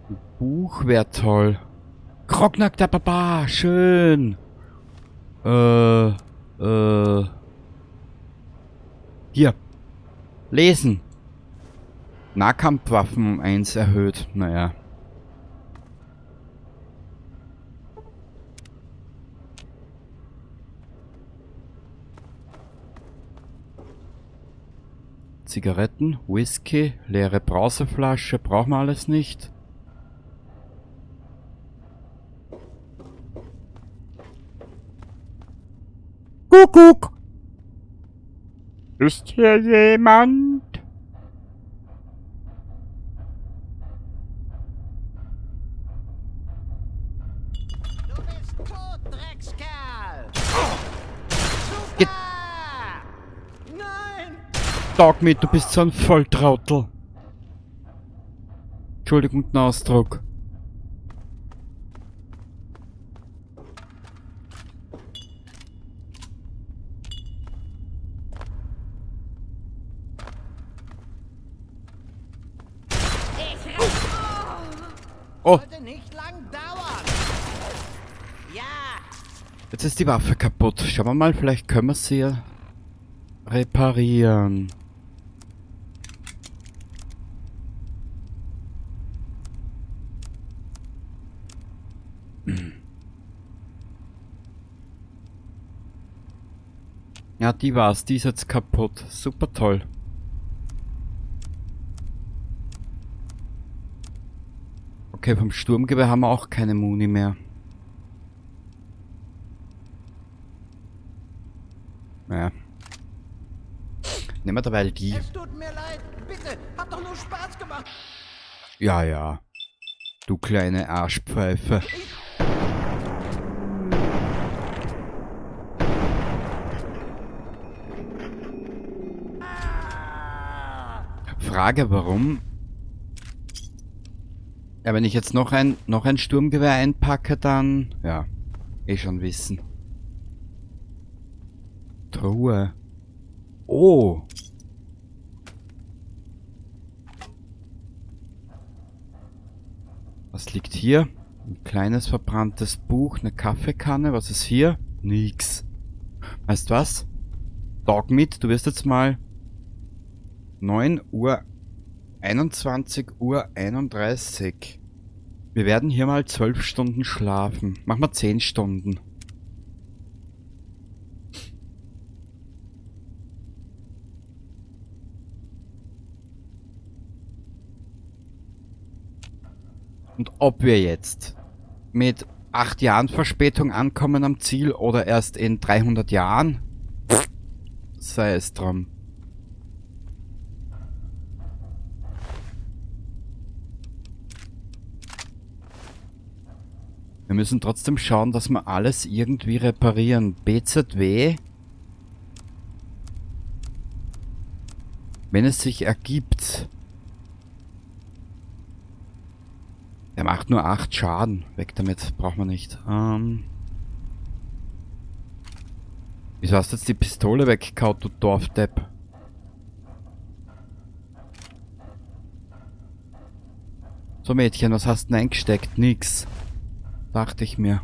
Ein Buch wäre toll. Grognak der Barbar, schön. Hier. Lesen. Nahkampfwaffen um 1 erhöht. Naja. Zigaretten, Whisky, leere Brauseflasche, brauchen wir alles nicht. Kuckuck! Ist hier jemand? Du bist tot, Dreckskerl! Geht. Nein! Dogmeat, du bist so ein Volltrottel. Entschuldigung, den Ausdruck. Oh. Sollte nicht lang dauern. Ja. Jetzt ist die Waffe kaputt. Schauen wir mal, vielleicht können wir sie ja reparieren. Ja, die war's. Die ist jetzt kaputt. Super toll. Okay, vom Sturmgewehr haben wir auch keine Muni mehr. Naja. Nehmen wir derweil die. Es tut mir leid. Bitte, hab doch nur Spaß gemacht. Ja, ja. Du kleine Arschpfeife. Frage, warum? Ja, wenn ich jetzt noch ein Sturmgewehr einpacke, dann... Ja, eh schon wissen. Truhe. Oh! Was liegt hier? Ein kleines verbranntes Buch, eine Kaffeekanne. Was ist hier? Nix. Weißt du was? Dogmeat, du wirst jetzt mal 9 Uhr, 21 Uhr 31. Wir werden hier mal 12 Stunden schlafen. Machen wir 10 Stunden. Und ob wir jetzt mit 8 Jahren Verspätung ankommen am Ziel oder erst in 300 Jahren, sei es drum. Wir müssen trotzdem schauen, dass wir alles irgendwie reparieren. BZW. Wenn es sich ergibt. Er macht nur 8 Schaden. Weg damit, braucht man nicht. Wieso hast du jetzt die Pistole weggekaut, du Dorfdepp? So Mädchen, was hast du denn eingesteckt? Nix. Dachte ich mir.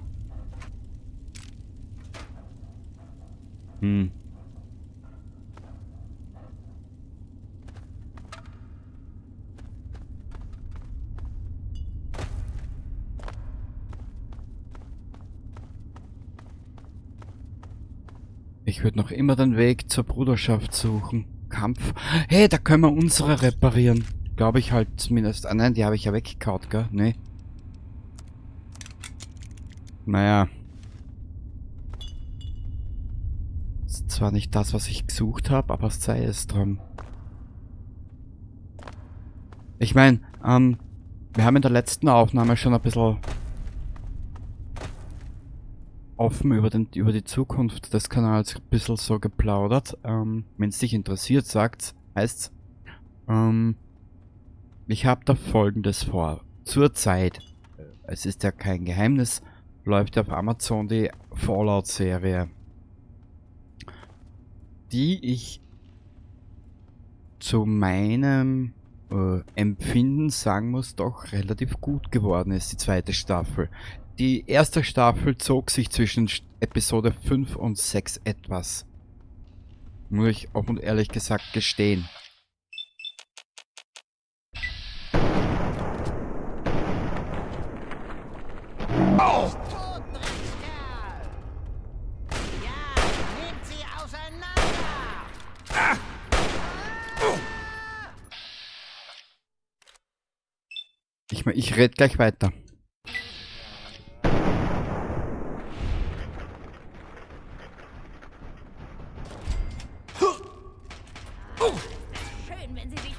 Ich würde noch immer den Weg zur Bruderschaft suchen. Kampf. Hey, da können wir unsere reparieren. Glaube ich halt zumindest. Ah nein, die habe ich ja weggekaut, gell? Nee. Naja. Ist zwar nicht das, was ich gesucht habe, aber sei es drum. Ich mein, wir haben in der letzten Aufnahme schon ein bisschen offen über die Zukunft des Kanals ein bisschen so geplaudert. Wenn's dich interessiert, sagt's, heißt's. Ich habe da Folgendes vor. Zurzeit, es ist ja kein Geheimnis, läuft auf Amazon die Fallout-Serie, die ich zu meinem Empfinden sagen muss, doch relativ gut geworden ist, die zweite Staffel. Die erste Staffel zog sich zwischen Episode 5 und 6 etwas. Muss ich offen und ehrlich gesagt gestehen. Tot, Dreckskerl! Ja, nehmt sie auseinander! Ich red gleich weiter. Schön, wenn sie sich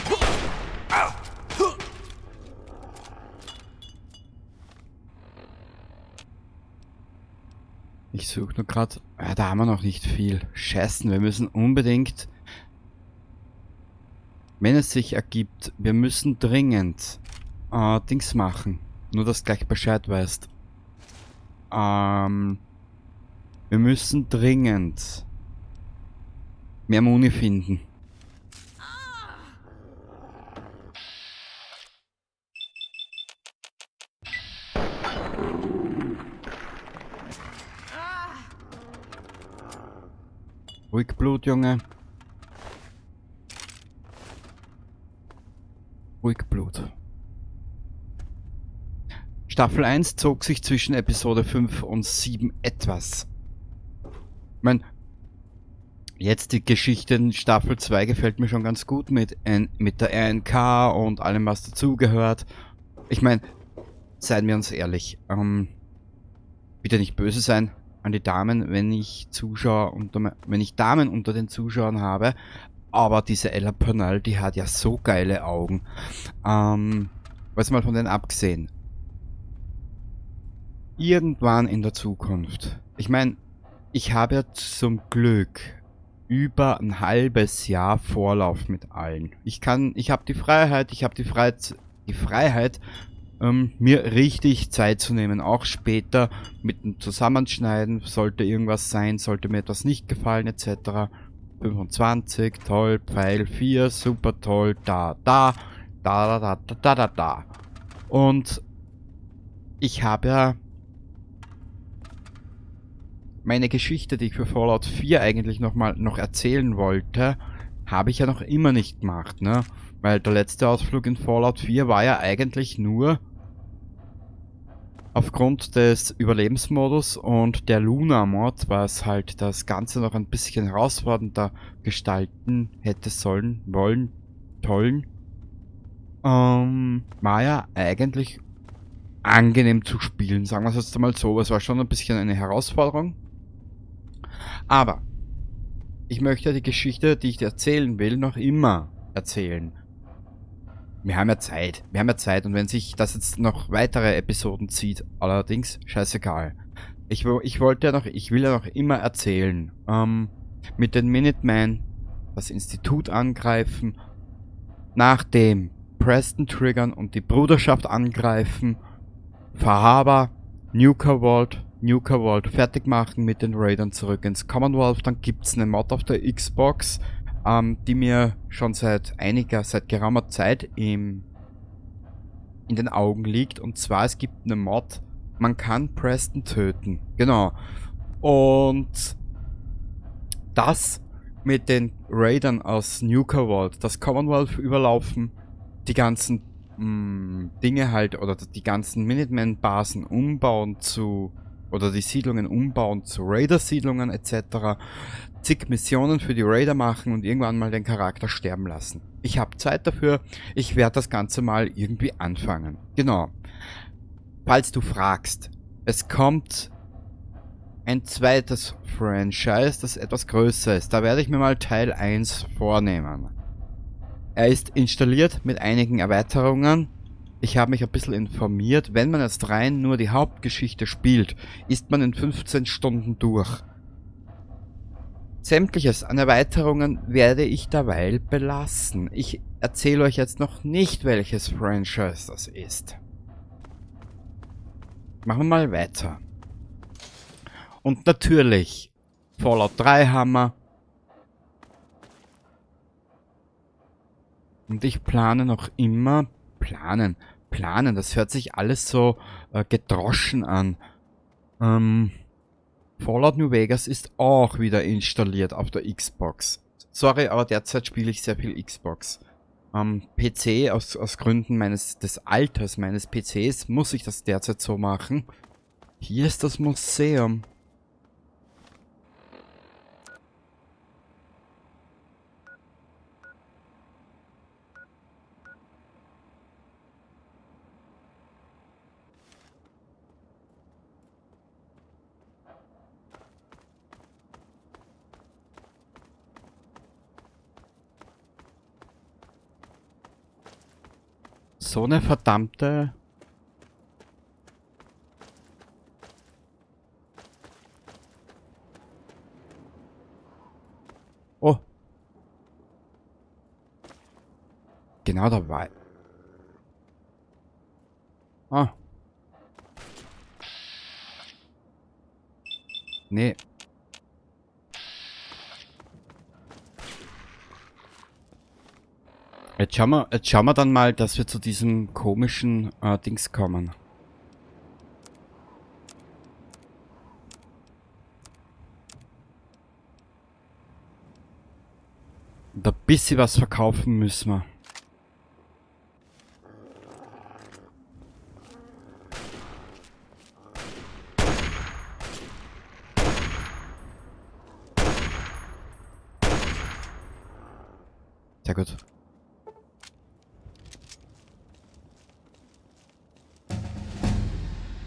Ich suche nur grad. Ja, da haben wir noch nicht viel. Scheißen, wir müssen unbedingt, wenn es sich ergibt, wir müssen dringend Dings machen. Nur, dass du gleich Bescheid weißt. Wir müssen dringend mehr Muni finden. Ruhig Blut, Junge. Ruhig Blut. Staffel 1 zog sich zwischen Episode 5 und 7 etwas. Ich mein, jetzt die Geschichte in Staffel 2 gefällt mir schon ganz gut mit der RNK und allem, was dazugehört. Ich mein, seien wir uns ehrlich, bitte nicht böse sein an die Damen, wenn ich Zuschauer unter me-, wenn ich Damen unter den Zuschauern habe, aber diese Ella Purnell, die hat ja so geile Augen. Was mal von denen abgesehen. Irgendwann in der Zukunft. Ich mein, ich habe ja zum Glück über ein halbes Jahr Vorlauf mit allen. Ich kann, ich hab die Freiheit, ich hab die Freiheit, die Freiheit, mir richtig Zeit zu nehmen, auch später mit dem Zusammenschneiden, sollte irgendwas sein, sollte mir etwas nicht gefallen, et cetera. 25, toll, Pfeil 4, super toll, da, da, da, da, da, da, da, da. Und ich habe ja meine Geschichte, die ich für Fallout 4 eigentlich noch erzählen wollte, habe ich ja noch immer nicht gemacht, ne? Weil der letzte Ausflug in Fallout 4 war ja eigentlich nur aufgrund des Überlebensmodus und der Luna-Mod, was halt das Ganze noch ein bisschen herausfordernder gestalten hätte sollen, wollen, tollen, war ja eigentlich angenehm zu spielen, sagen wir es jetzt einmal so. Es war schon ein bisschen eine Herausforderung. Aber ich möchte die Geschichte, die ich dir erzählen will, noch immer erzählen. Wir haben ja Zeit. Wir haben ja Zeit. Und wenn sich das jetzt noch weitere Episoden zieht, allerdings, scheißegal. Ich ich wollte ja noch, ich will ja noch immer erzählen. Mit den Minutemen das Institut angreifen, nach dem Preston triggern und die Bruderschaft angreifen, Far Harbor, Nuka World, Nuka World fertig machen, mit den Raidern zurück ins Commonwealth. Dann gibt's eine Mod auf der Xbox, die mir schon seit geraumer Zeit in den Augen liegt. Und zwar, es gibt eine Mod, man kann Preston töten. Genau. Und das mit den Raidern aus Nuka World, das Commonwealth überlaufen, die ganzen, Dinge halt, oder die ganzen Minuteman-Basen umbauen zu, oder die Siedlungen umbauen zu Raider-Siedlungen et cetera. Zig Missionen für die Raider machen und irgendwann mal den Charakter sterben lassen. Ich hab Zeit dafür, ich werd das Ganze mal irgendwie anfangen. Genau. Falls du fragst, es kommt ein zweites Franchise, das etwas größer ist. Da werde ich mir mal Teil 1 vornehmen. Er ist installiert mit einigen Erweiterungen. Ich habe mich ein bisschen informiert. Wenn man jetzt rein nur die Hauptgeschichte spielt, ist man in 15 Stunden durch. Sämtliches an Erweiterungen werde ich derweil belassen. Ich erzähle euch jetzt noch nicht, welches Franchise das ist. Machen wir mal weiter. Und natürlich, Fallout 3 haben wir. Und ich plane noch immer, planen, das hört sich alles so gedroschen an. Fallout New Vegas ist auch wieder installiert auf der Xbox. Sorry, aber derzeit spiele ich sehr viel Xbox. Am PC, aus Gründen des Alters meines PCs, muss ich das derzeit so machen. Hier ist das Museum. So eine verdammte... Oh. Genau dabei. Ah. Nee. Jetzt schauen wir dann mal, dass wir zu diesem komischen Dings kommen. Und ein bisschen was verkaufen müssen wir. Sehr gut.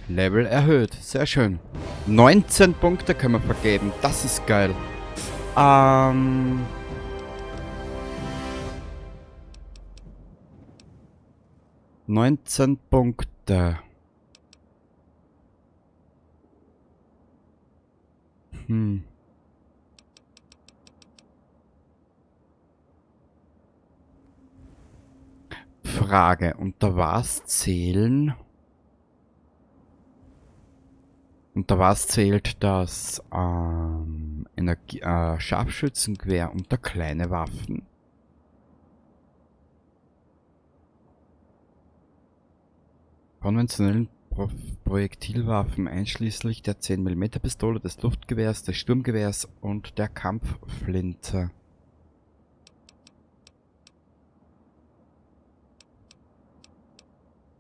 Level erhöht. Sehr schön. 19 Punkte können wir vergeben. Das ist geil. 19 Punkte. Frage. Unter was zählen? Unter was zählt das Scharfschützengewehr unter kleine Waffen? Konventionellen Projektilwaffen einschließlich der 10 Millimeter Pistole, des Luftgewehrs, des Sturmgewehrs und der Kampfflinte.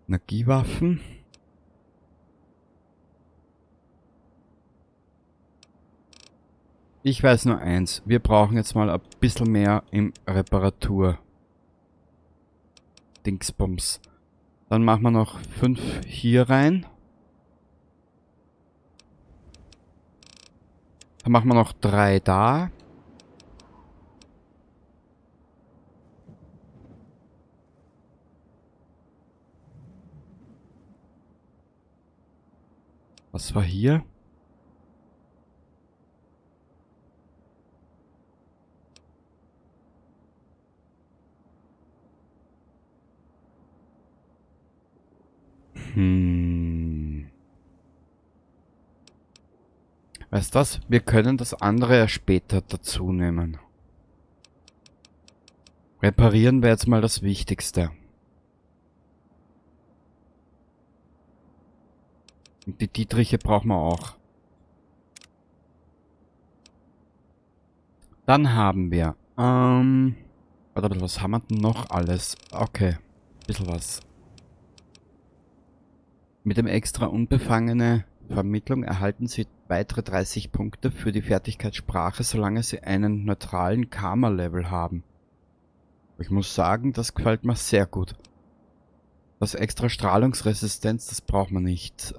Energiewaffen. Ich weiß nur eins, wir brauchen jetzt mal ein bisschen mehr im Reparatur. Dingsbums. Dann machen wir noch 5 hier rein. Dann machen wir noch 3 da. Was war hier? Weißt du was? Wir können das andere ja später dazu nehmen. Reparieren wäre jetzt mal das Wichtigste. Und die Dietriche brauchen wir auch. Dann haben wir... warte mal, was haben wir denn noch alles? Okay, ein bisschen was. Mit dem extra unbefangene Vermittlung erhalten Sie weitere 30 Punkte für die Fertigkeit Sprache, solange Sie einen neutralen Karma-Level haben. Ich muss sagen, das gefällt mir sehr gut. Das extra Strahlungsresistenz, das braucht man nicht.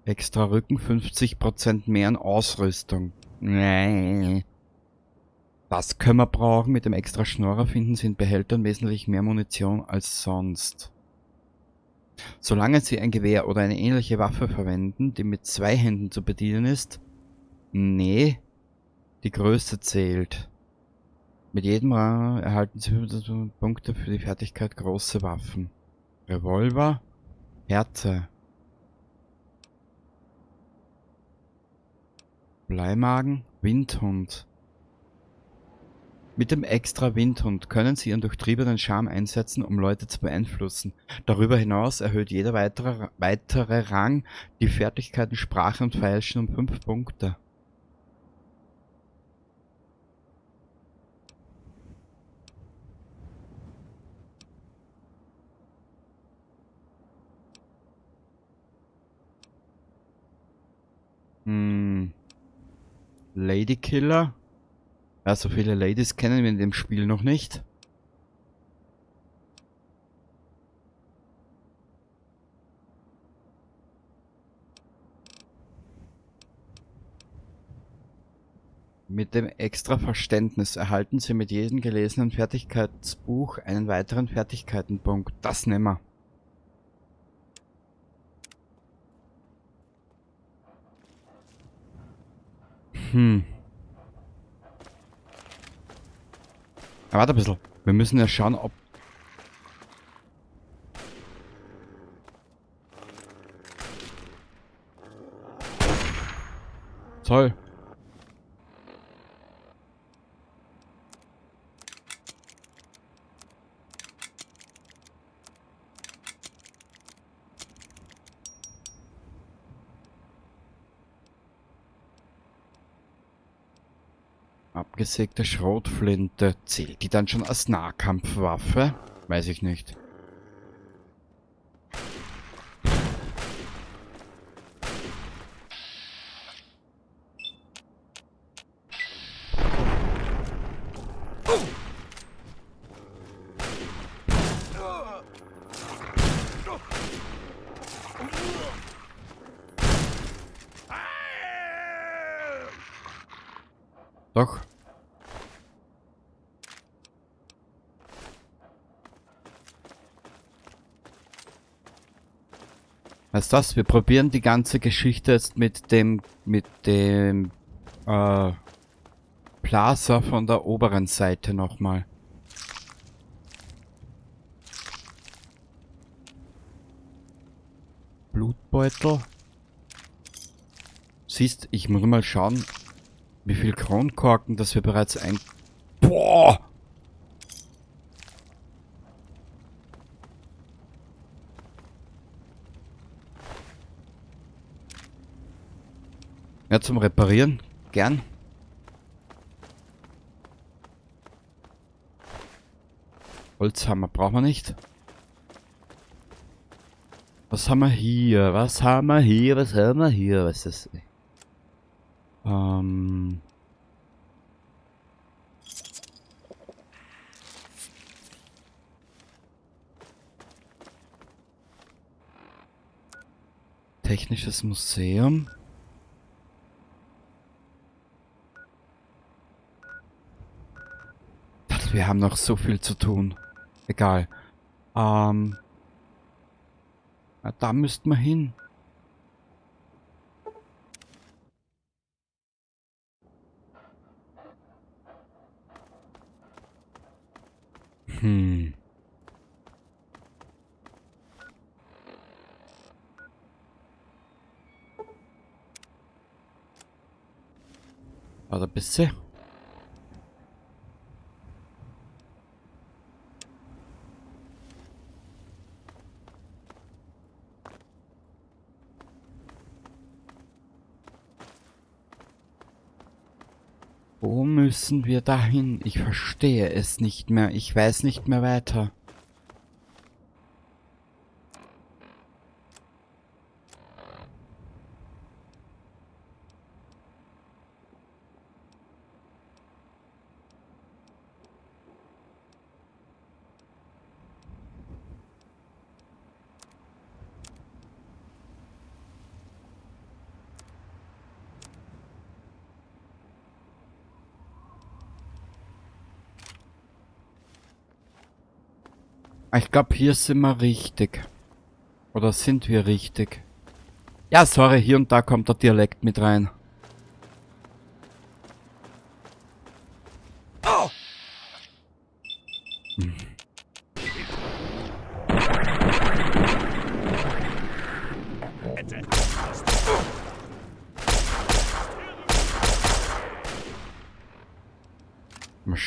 Extra Rücken, 50% mehr an Ausrüstung. Nee. Das können wir brauchen. Mit dem extra Schnorrer finden Sie in Behältern wesentlich mehr Munition als sonst. Solange Sie ein Gewehr oder eine ähnliche Waffe verwenden, die mit 2 Händen zu bedienen ist, nee, Die Größe zählt. Mit jedem Rang erhalten Sie 25 Punkte für die Fertigkeit große Waffen. Revolver, Herze. Bleimagen, Windhund. Mit dem extra Windhund können Sie Ihren durchtriebenen Charme einsetzen, um Leute zu beeinflussen. Darüber hinaus erhöht jeder weitere Rang die Fertigkeiten Sprache und Feilschen um 5 Punkte. Ladykiller. Ja, so viele Ladies kennen wir in dem Spiel noch nicht. Mit dem extra Verständnis erhalten Sie mit jedem gelesenen Fertigkeitsbuch einen weiteren Fertigkeitenpunkt. Das nehmen wir. Aber warte ein bisschen. Wir müssen ja schauen, ob... Toll. Abgesägte Schrotflinte. Zählt die dann schon als Nahkampfwaffe? Weiß ich nicht. Doch. Weißt du was? Wir probieren die ganze Geschichte jetzt mit dem Plaza von der oberen Seite nochmal. Blutbeutel. Siehst, ich muss mal schauen, wie viel Kronkorken, dass wir bereits ein... Boah! Ja, zum Reparieren. Gern. Holzhammer brauchen wir nicht. Was haben wir hier? Was haben wir hier? Was haben wir hier? Was ist das? Technisches Museum. Wir haben noch so viel zu tun. Egal. Na, da müssten wir hin. Warte ein bisschen. Wo müssen wir dahin? Ich verstehe es nicht mehr. Ich weiß nicht mehr weiter. Ich glaub, hier sind wir richtig. Oder sind wir richtig? Ja, sorry, hier und da kommt der Dialekt mit rein.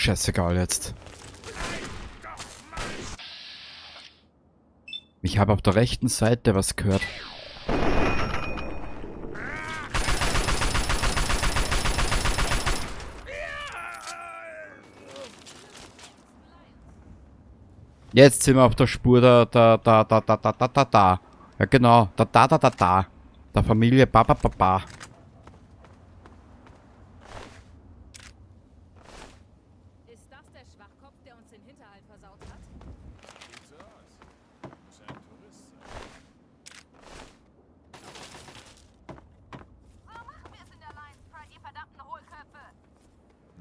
scheißegal jetzt. Ich habe auf der rechten Seite was gehört. Jetzt sind wir auf der Spur da. Ja genau, da. Der Familie Papa Papa. Ist das der Schwachkopf, der uns den Hinterhalt versaut hat? Sieht so aus. Muss ein Tourist sein. So machen wir es in der Lions Pride, ihr verdammten Hohlköpfe!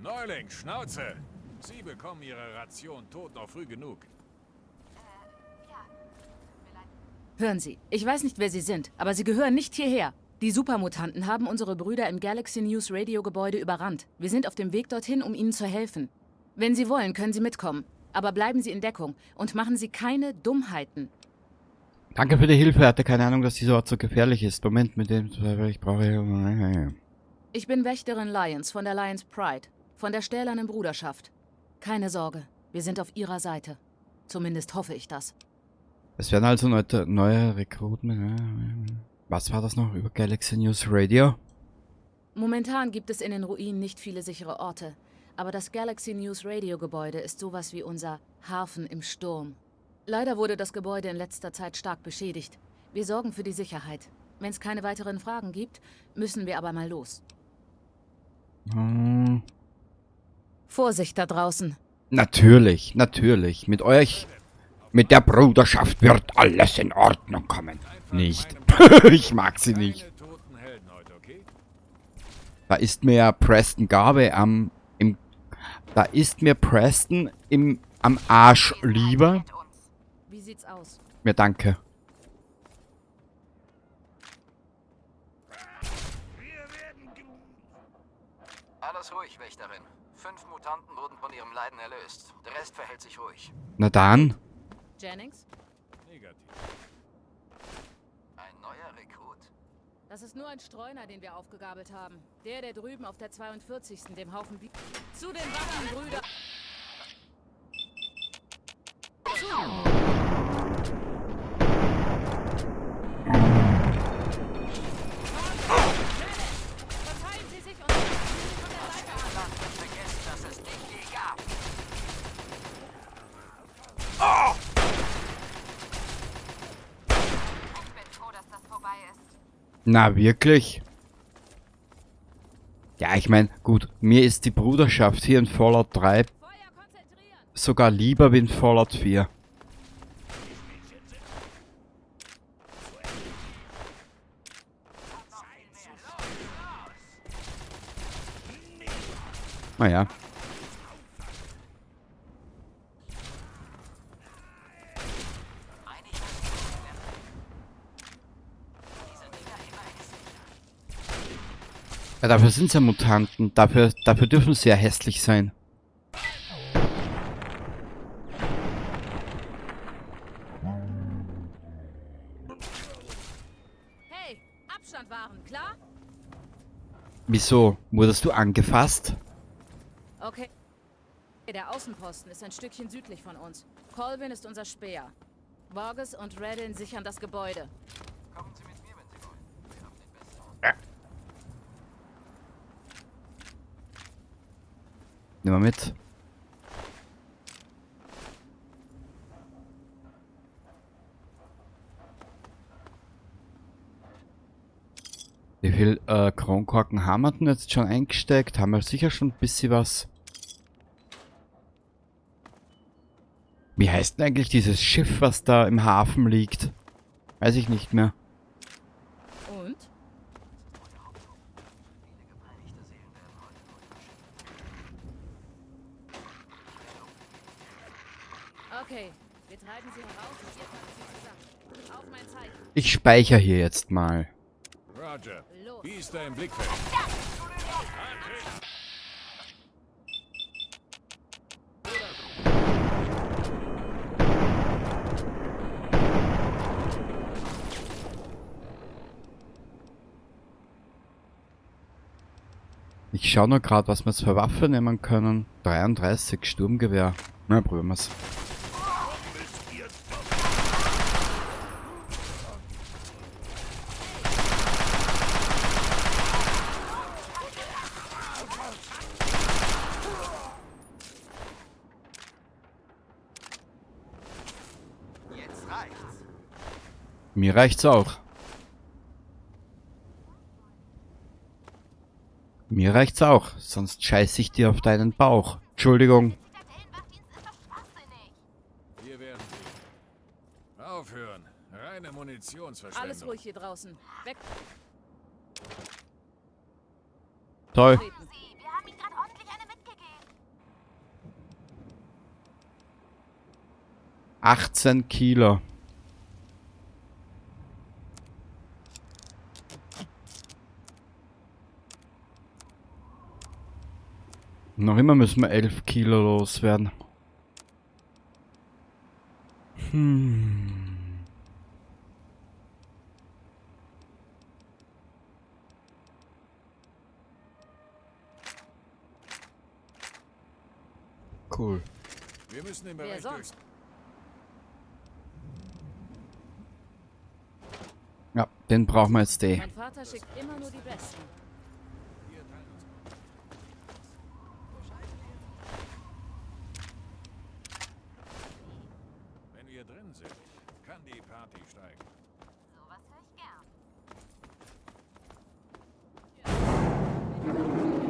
Neuling, Schnauze! Sie bekommen Ihre Ration tot noch früh genug. Ja, tut mir leid. Hören Sie, ich weiß nicht, wer Sie sind, aber Sie gehören nicht hierher. Die Supermutanten haben unsere Brüder im Galaxy News Radio Gebäude überrannt. Wir sind auf dem Weg dorthin, um ihnen zu helfen. Wenn Sie wollen, können Sie mitkommen. Aber bleiben Sie in Deckung und machen Sie keine Dummheiten. Danke für die Hilfe. Hatte keine Ahnung, dass dieser Ort so gefährlich ist. Moment, mit dem ich brauche. Ich bin Wächterin Lyons von der Lions Pride, von der Stählernen Bruderschaft. Keine Sorge, wir sind auf Ihrer Seite. Zumindest hoffe ich das. Es werden also neue Rekruten. Was war das noch über Galaxy News Radio? Momentan gibt es in den Ruinen nicht viele sichere Orte. Aber das Galaxy News Radio Gebäude ist sowas wie unser Hafen im Sturm. Leider wurde das Gebäude in letzter Zeit stark beschädigt. Wir sorgen für die Sicherheit. Wenn es keine weiteren Fragen gibt, müssen wir aber mal los. Hm. Vorsicht da draußen. Natürlich, natürlich. Mit euch, mit der Bruderschaft wird alles in Ordnung kommen. Nicht. Ich mag sie nicht. Keine toten Helden heute, okay? Da ist mir Preston Garvey am Arsch lieber. Wie sieht's aus? Mir danke. Alles ruhig, Wächterin. 5 Mutanten wurden von ihrem Leiden erlöst. Der Rest verhält sich ruhig. Na dann. Jennings? Negativ. Ein neuer Rekrut? Das ist nur ein Streuner, den wir aufgegabelt haben. Der drüben auf der 42. dem Haufen Bi Zu den Waffen, Brüder! Zu! Verteilen Sie sich und von der Seite an! Vergesst, dass es dich je gab. Ich bin froh, dass das vorbei ist. Na, wirklich? Ja, ich meine, gut, mir ist die Bruderschaft hier in Fallout 3 sogar lieber wie in Fallout 4. Naja. Ja, dafür sind sie ja Mutanten. Dafür dürfen sie ja hässlich sein. Hey, Abstand wahren, klar? Wieso? Wurdest du angefasst? Okay. Der Außenposten ist ein Stückchen südlich von uns. Colvin ist unser Späher. Vargas und Reddin sichern das Gebäude. Kommen Sie mit mir, wenn Sie wollen. Wir haben den besten Ausblick. Nehmen wir mit. Wie viel Kronkorken haben wir denn jetzt schon eingesteckt? Haben wir sicher schon ein bisschen was. Wie heißt denn eigentlich dieses Schiff, was da im Hafen liegt? Weiß ich nicht mehr. Und? Okay, wir treiben sie heraus und ihr packt sie zusammen. Auf mein Zeichen. Ich speichere hier jetzt mal. Roger. Los. Biester im Blickfeld. Ich schaue nur gerade, was wir jetzt für Waffe nehmen können. 33 Sturmgewehr. Na, probieren wir's. Jetzt reicht's. Mir reicht's auch. Mir reicht's auch, sonst scheiß ich dir auf deinen Bauch. Entschuldigung. Hier werden sie. Aufhören. Reine Munitionsverschwendung. Alles ruhig hier draußen. Weg. Toll. Wir haben ihnen gerade ordentlich eine mitgegeben. 18 Kilo. Noch immer müssen wir 11 Kilo loswerden. Cool. Wir müssen den Wer Bereich sonst? Ja, den brauchen wir jetzt eh. Mein Vater schickt immer nur die Besten. Wenn wir drin sind, kann die Party steigen. Sowas höre ich gern.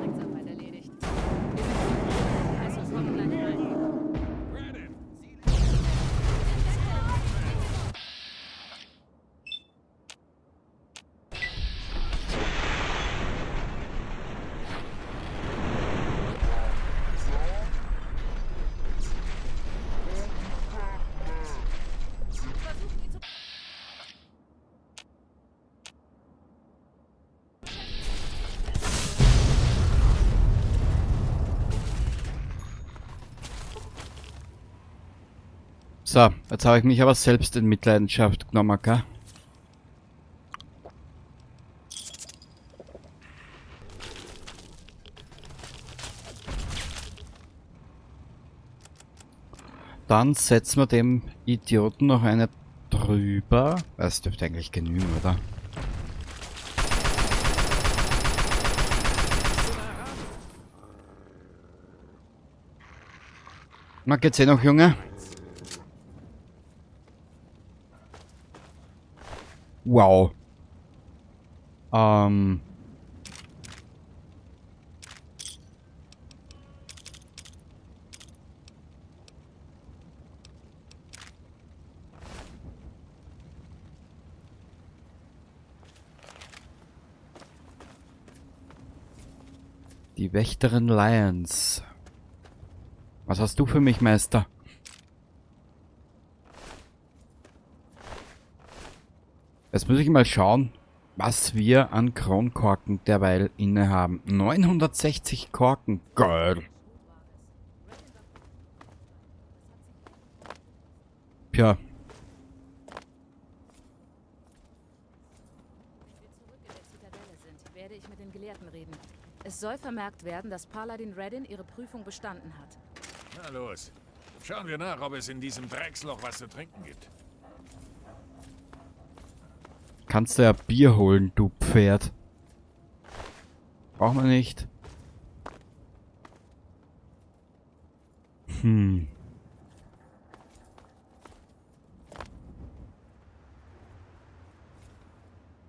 Drecksarbeit erledigt. Also kommt gleich rein. Brandon! Versuchen ihn zu So, jetzt habe ich mich aber selbst in Mitleidenschaft genommen, gell? Dann setzen wir dem Idioten noch eine drüber. Das dürfte eigentlich genügen, oder? Na, geht's eh noch, Junge? Wow. Die Wächterin Lyons. Was hast du für mich, Meister? Jetzt muss ich mal schauen, was wir an Kronkorken derweil innehaben. 960 Korken. Geil. Tja. Wenn wir zurück in der Zitadelle sind, werde ich mit den Gelehrten reden. Es soll vermerkt werden, dass Paladin Reddin ihre Prüfung bestanden hat. Na los. Schauen wir nach, ob es in diesem Drecksloch was zu trinken gibt. Kannst du ja Bier holen, du Pferd. Brauchen wir nicht.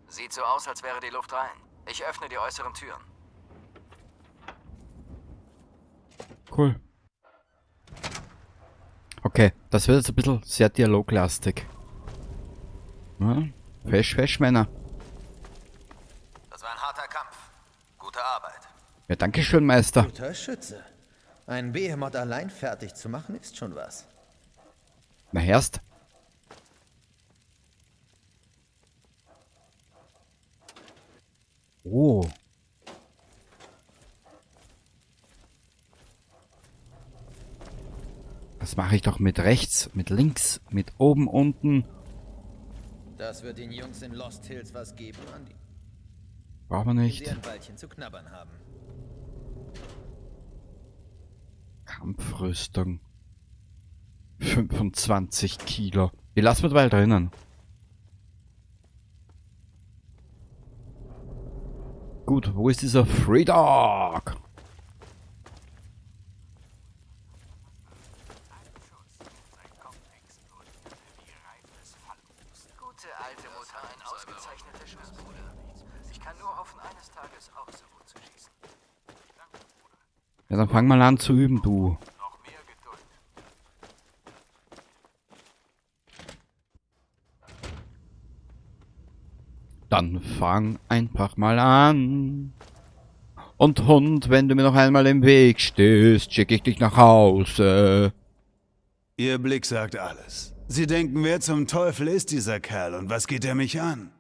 Sieht so aus, als wäre die Luft rein. Ich öffne die äußeren Türen. Cool. Okay, das wird jetzt ein bisschen sehr dialoglastig. Ja, fesch, fesch, Männer. Das war ein harter Kampf. Gute Arbeit. Ja, danke schön, Meister. Guter Schütze. Einen Behemoth allein fertig zu machen, ist schon was. Na, erst. Oh. Das mache ich doch mit rechts, mit links, mit oben, unten. Das wird den Jungs in Lost Hills was geben, an die Brauchen wir nicht. sie ein Weilchen zu knabbern haben. Kampfrüstung. 25 Kilo. Die lassen wir dabei drinnen. Gut, wo ist dieser Free Dog? Gute alte Mutter, ein ausgezeichneter Schussbruder. Ich kann nur hoffen, eines Tages auch so gut zu schießen. Ja, dann fang mal an zu üben, du. Dann fang einfach mal an. Und Hund, wenn du mir noch einmal im Weg stehst, schicke ich dich nach Hause. Ihr Blick sagt alles. Sie denken, wer zum Teufel ist dieser Kerl und was geht er mich an?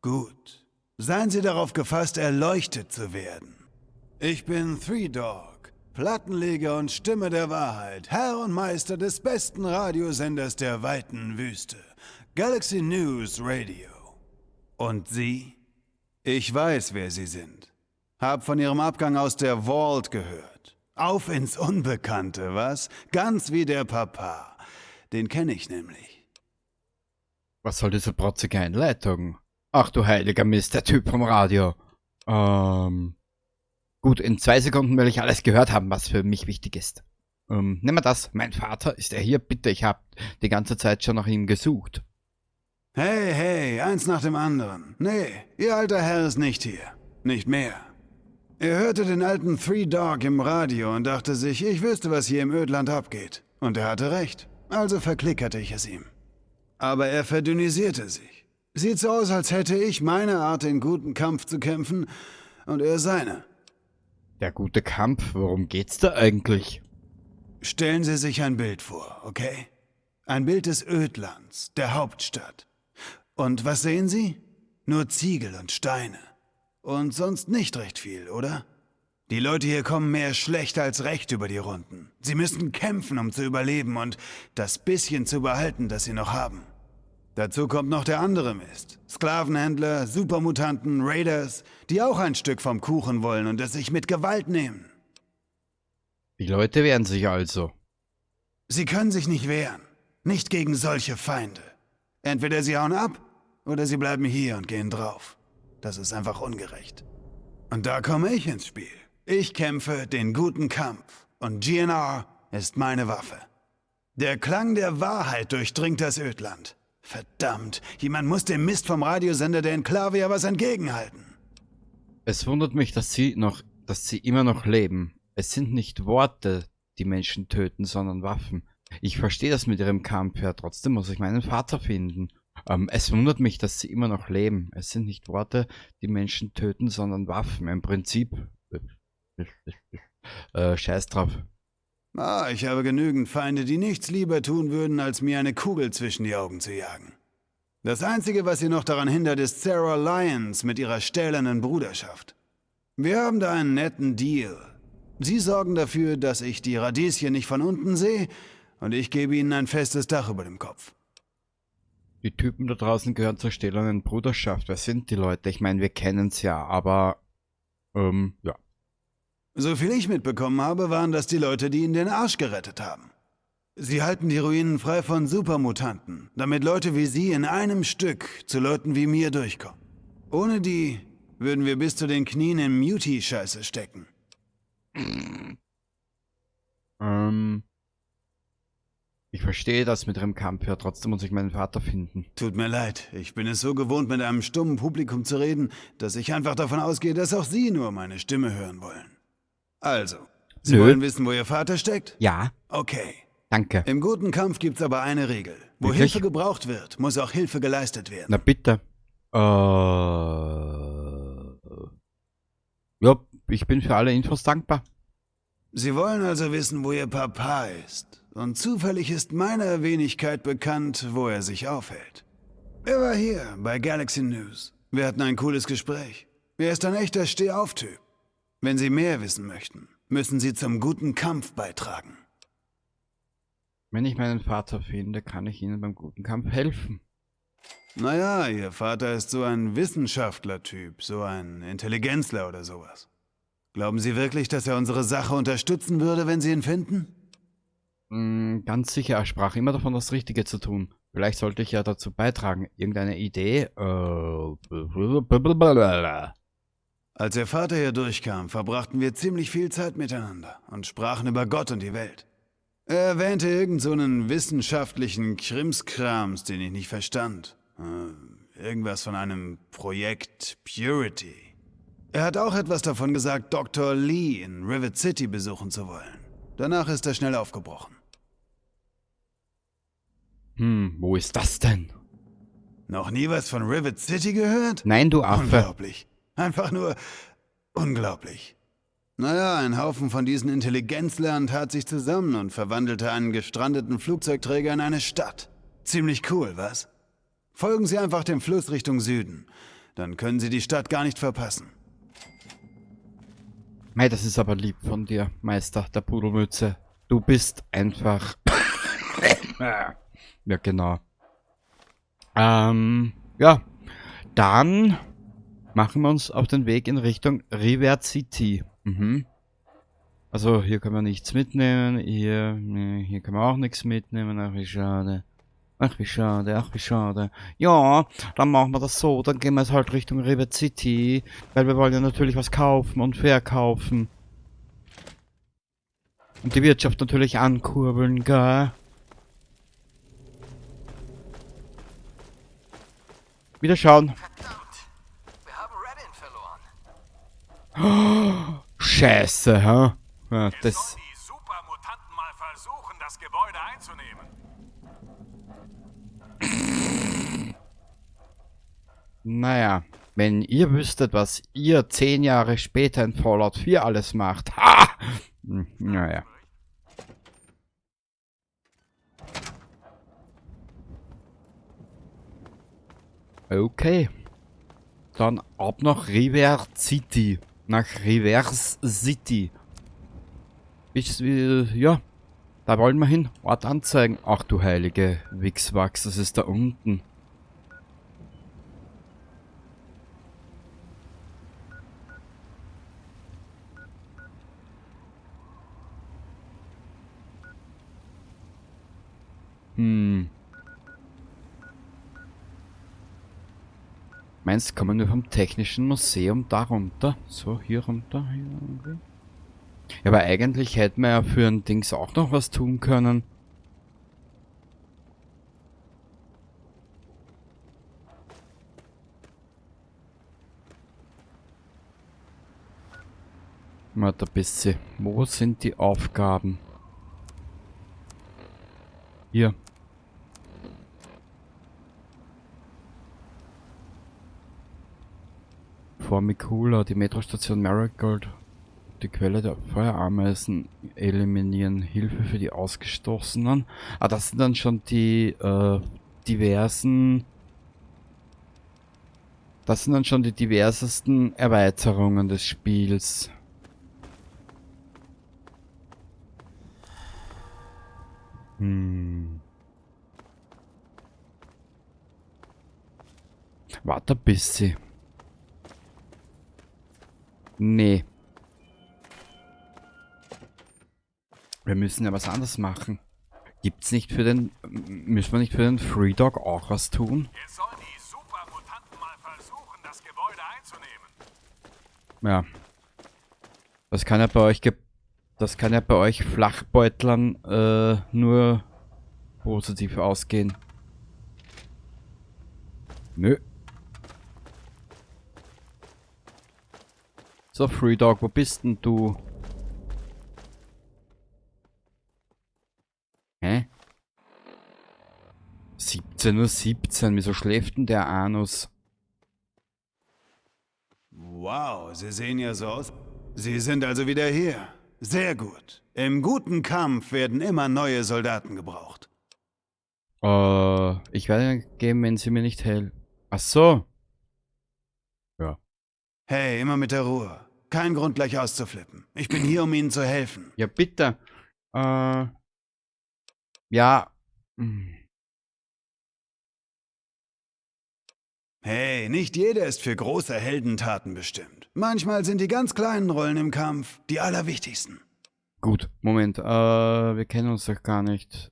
Gut. Seien Sie darauf gefasst, erleuchtet zu werden. Ich bin Three Dog, Plattenleger und Stimme der Wahrheit, Herr und Meister des besten Radiosenders der weiten Wüste, Galaxy News Radio. Und Sie? Ich weiß, wer Sie sind. Hab von Ihrem Abgang aus der Vault gehört. Auf ins Unbekannte, was? Ganz wie der Papa. Den kenne ich nämlich. Was soll diese protzige Einleitung? Ach du heiliger Mist, der Typ vom Radio. Gut, in 2 Sekunden will ich alles gehört haben, was für mich wichtig ist. Nimm mal das. Mein Vater, ist er hier? Bitte, ich hab die ganze Zeit schon nach ihm gesucht. Hey, hey, eins nach dem anderen. Nee, Ihr alter Herr ist nicht hier. Nicht mehr. Er hörte den alten Three Dog im Radio und dachte sich, ich wüsste, was hier im Ödland abgeht. Und er hatte recht. Also verklickerte ich es ihm. Aber er verdünnisierte sich. Sieht so aus, als hätte ich meine Art, den guten Kampf zu kämpfen und er seine. Der gute Kampf, worum geht's da eigentlich? Stellen Sie sich ein Bild vor, okay? Ein Bild des Ödlands, der Hauptstadt. Und was sehen Sie? Nur Ziegel und Steine. Und sonst nicht recht viel, oder? Die Leute hier kommen mehr schlecht als recht über die Runden. Sie müssen kämpfen, um zu überleben und das bisschen zu behalten, das sie noch haben. Dazu kommt noch der andere Mist. Sklavenhändler, Supermutanten, Raiders, die auch ein Stück vom Kuchen wollen und es sich mit Gewalt nehmen. Die Leute wehren sich also. Sie können sich nicht wehren. Nicht gegen solche Feinde. Entweder sie hauen ab oder sie bleiben hier und gehen drauf. Das ist einfach ungerecht. Und da komme ich ins Spiel. Ich kämpfe den guten Kampf und GNR ist meine Waffe. Der Klang der Wahrheit durchdringt das Ödland. Verdammt, jemand muss dem Mist vom Radiosender der Enklave ja was entgegenhalten. Es wundert mich, dass sie immer noch leben. Es sind nicht Worte, die Menschen töten, sondern Waffen. Ich verstehe das mit ihrem Kampf, ja, trotzdem muss ich meinen Vater finden. Es wundert mich, dass sie immer noch leben. Es sind nicht Worte, die Menschen töten, sondern Waffen. Im Prinzip... Scheiß drauf. Ah, ich habe genügend Feinde, die nichts lieber tun würden, als mir eine Kugel zwischen die Augen zu jagen. Das Einzige, was sie noch daran hindert, ist Sarah Lyons mit ihrer stählernen Bruderschaft. Wir haben da einen netten Deal. Sie sorgen dafür, dass ich die Radieschen nicht von unten sehe, und ich gebe ihnen ein festes Dach über dem Kopf. Die Typen da draußen gehören zur stählernen Bruderschaft. Wer sind die Leute? Ich meine, wir kennen's ja, aber... ja. Soviel ich mitbekommen habe, waren das die Leute, die ihnen den Arsch gerettet haben. Sie halten die Ruinen frei von Supermutanten, damit Leute wie sie in einem Stück zu Leuten wie mir durchkommen. Ohne die würden wir bis zu den Knien in Muty-Scheiße stecken. Ich verstehe das mit ihrem Kampf, ja, trotzdem muss ich meinen Vater finden. Tut mir leid, ich bin es so gewohnt, mit einem stummen Publikum zu reden, dass ich einfach davon ausgehe, dass auch Sie nur meine Stimme hören wollen. Also, Sie Nö. wollen wissen, wo Ihr Vater steckt? Ja. Okay. Danke. Im guten Kampf gibt's aber eine Regel. Wo Wirklich? Hilfe gebraucht wird, muss auch Hilfe geleistet werden. Na bitte. Ja, ich bin für alle Infos dankbar. Sie wollen also wissen, wo Ihr Papa ist. Und zufällig ist meiner Wenigkeit bekannt, wo er sich aufhält. Er war hier bei Galaxy News. Wir hatten ein cooles Gespräch. Er ist ein echter Stehauf-Typ. Wenn Sie mehr wissen möchten, müssen Sie zum guten Kampf beitragen. Wenn ich meinen Vater finde, kann ich Ihnen beim guten Kampf helfen. Naja, Ihr Vater ist so ein Wissenschaftler-Typ, so ein Intelligenzler oder sowas. Glauben Sie wirklich, dass er unsere Sache unterstützen würde, wenn Sie ihn finden? Ganz sicher, er sprach immer davon, das Richtige zu tun. Vielleicht sollte ich ja dazu beitragen. Irgendeine Idee? Blablabla. Als Ihr Vater hier durchkam, verbrachten wir ziemlich viel Zeit miteinander und sprachen über Gott und die Welt. Er erwähnte irgend so einen wissenschaftlichen Krimskrams, den ich nicht verstand. Irgendwas von einem Projekt Purity. Er hat auch etwas davon gesagt, Dr. Lee in Rivet City besuchen zu wollen. Danach ist er schnell aufgebrochen. Wo ist das denn? Noch nie was von Rivet City gehört? Nein, du Affe. Unglaublich. Einfach nur unglaublich. Naja, ein Haufen von diesen Intelligenzlern tat sich zusammen und verwandelte einen gestrandeten Flugzeugträger in eine Stadt. Ziemlich cool, was? Folgen Sie einfach dem Fluss Richtung Süden. Dann können Sie die Stadt gar nicht verpassen. Mei, das ist aber lieb von dir, Meister der Pudelmütze. Du bist einfach... Ja, genau. Ja. Dann machen wir uns auf den Weg in Richtung Rivet City. Also, hier können wir nichts mitnehmen. Hier, nee, hier können wir auch nichts mitnehmen. Ach, wie schade. Ach, wie schade, ach, wie schade. Ja, dann machen wir das so. Dann gehen wir jetzt halt Richtung Rivet City. Weil wir wollen ja natürlich was kaufen und verkaufen. Und die Wirtschaft natürlich ankurbeln, gell? Wieder schauen. Verdammt! Wir haben Reddin verloren. Oh, Scheiße, hä? Ja, das Sollen die Supermutanten mal versuchen, das Gebäude einzunehmen. Naja, wenn ihr wüsstet, was ihr 10 Jahre später in Fallout 4 alles macht. Ha! Naja. Okay. Dann ab nach Rivet City. Nach Reverse City. Ja, da wollen wir hin. Ort anzeigen. Ach du heilige Wichswachs, das ist da unten. Meinst du, kommen wir vom Technischen Museum da runter? So, hier runter, hier irgendwie. Ja, aber eigentlich hätten wir ja für ein Dings auch noch was tun können. Warte ein bisschen. Wo sind die Aufgaben? Hier. Formicula, die Metrostation Marigold, die Quelle der Feuerameisen eliminieren, Hilfe für die Ausgestoßenen. Ah, das sind dann schon die diversen... Das sind dann schon die diversesten Erweiterungen des Spiels. Warte ein bisschen. Nee. Wir müssen ja was anderes machen. Gibt's nicht für den... Müssen wir nicht für den Free Dog auch was tun? Jetzt sollen die Supermutanten mal versuchen, das Gebäude einzunehmen. Ja. Das kann ja bei euch ge-, das kann ja bei euch Flachbeutlern nur positiv ausgehen. Nö. So, Free Dog, wo bist denn du? Hä? 17:17 Uhr, wieso schläft denn der Anus? Wow, Sie sehen ja so aus. Sie sind also wieder hier. Sehr gut. Im guten Kampf werden immer neue Soldaten gebraucht. Ich werde Ihnen geben, wenn Sie mir nicht helfen. Ach so. Ja. Hey, immer mit der Ruhe. Kein Grund, gleich auszuflippen. Ich bin hier, um Ihnen zu helfen. Ja, bitte. Ja. Hey, nicht jeder ist für große Heldentaten bestimmt. Manchmal sind die ganz kleinen Rollen im Kampf die allerwichtigsten. Gut, Moment, wir kennen uns doch gar nicht.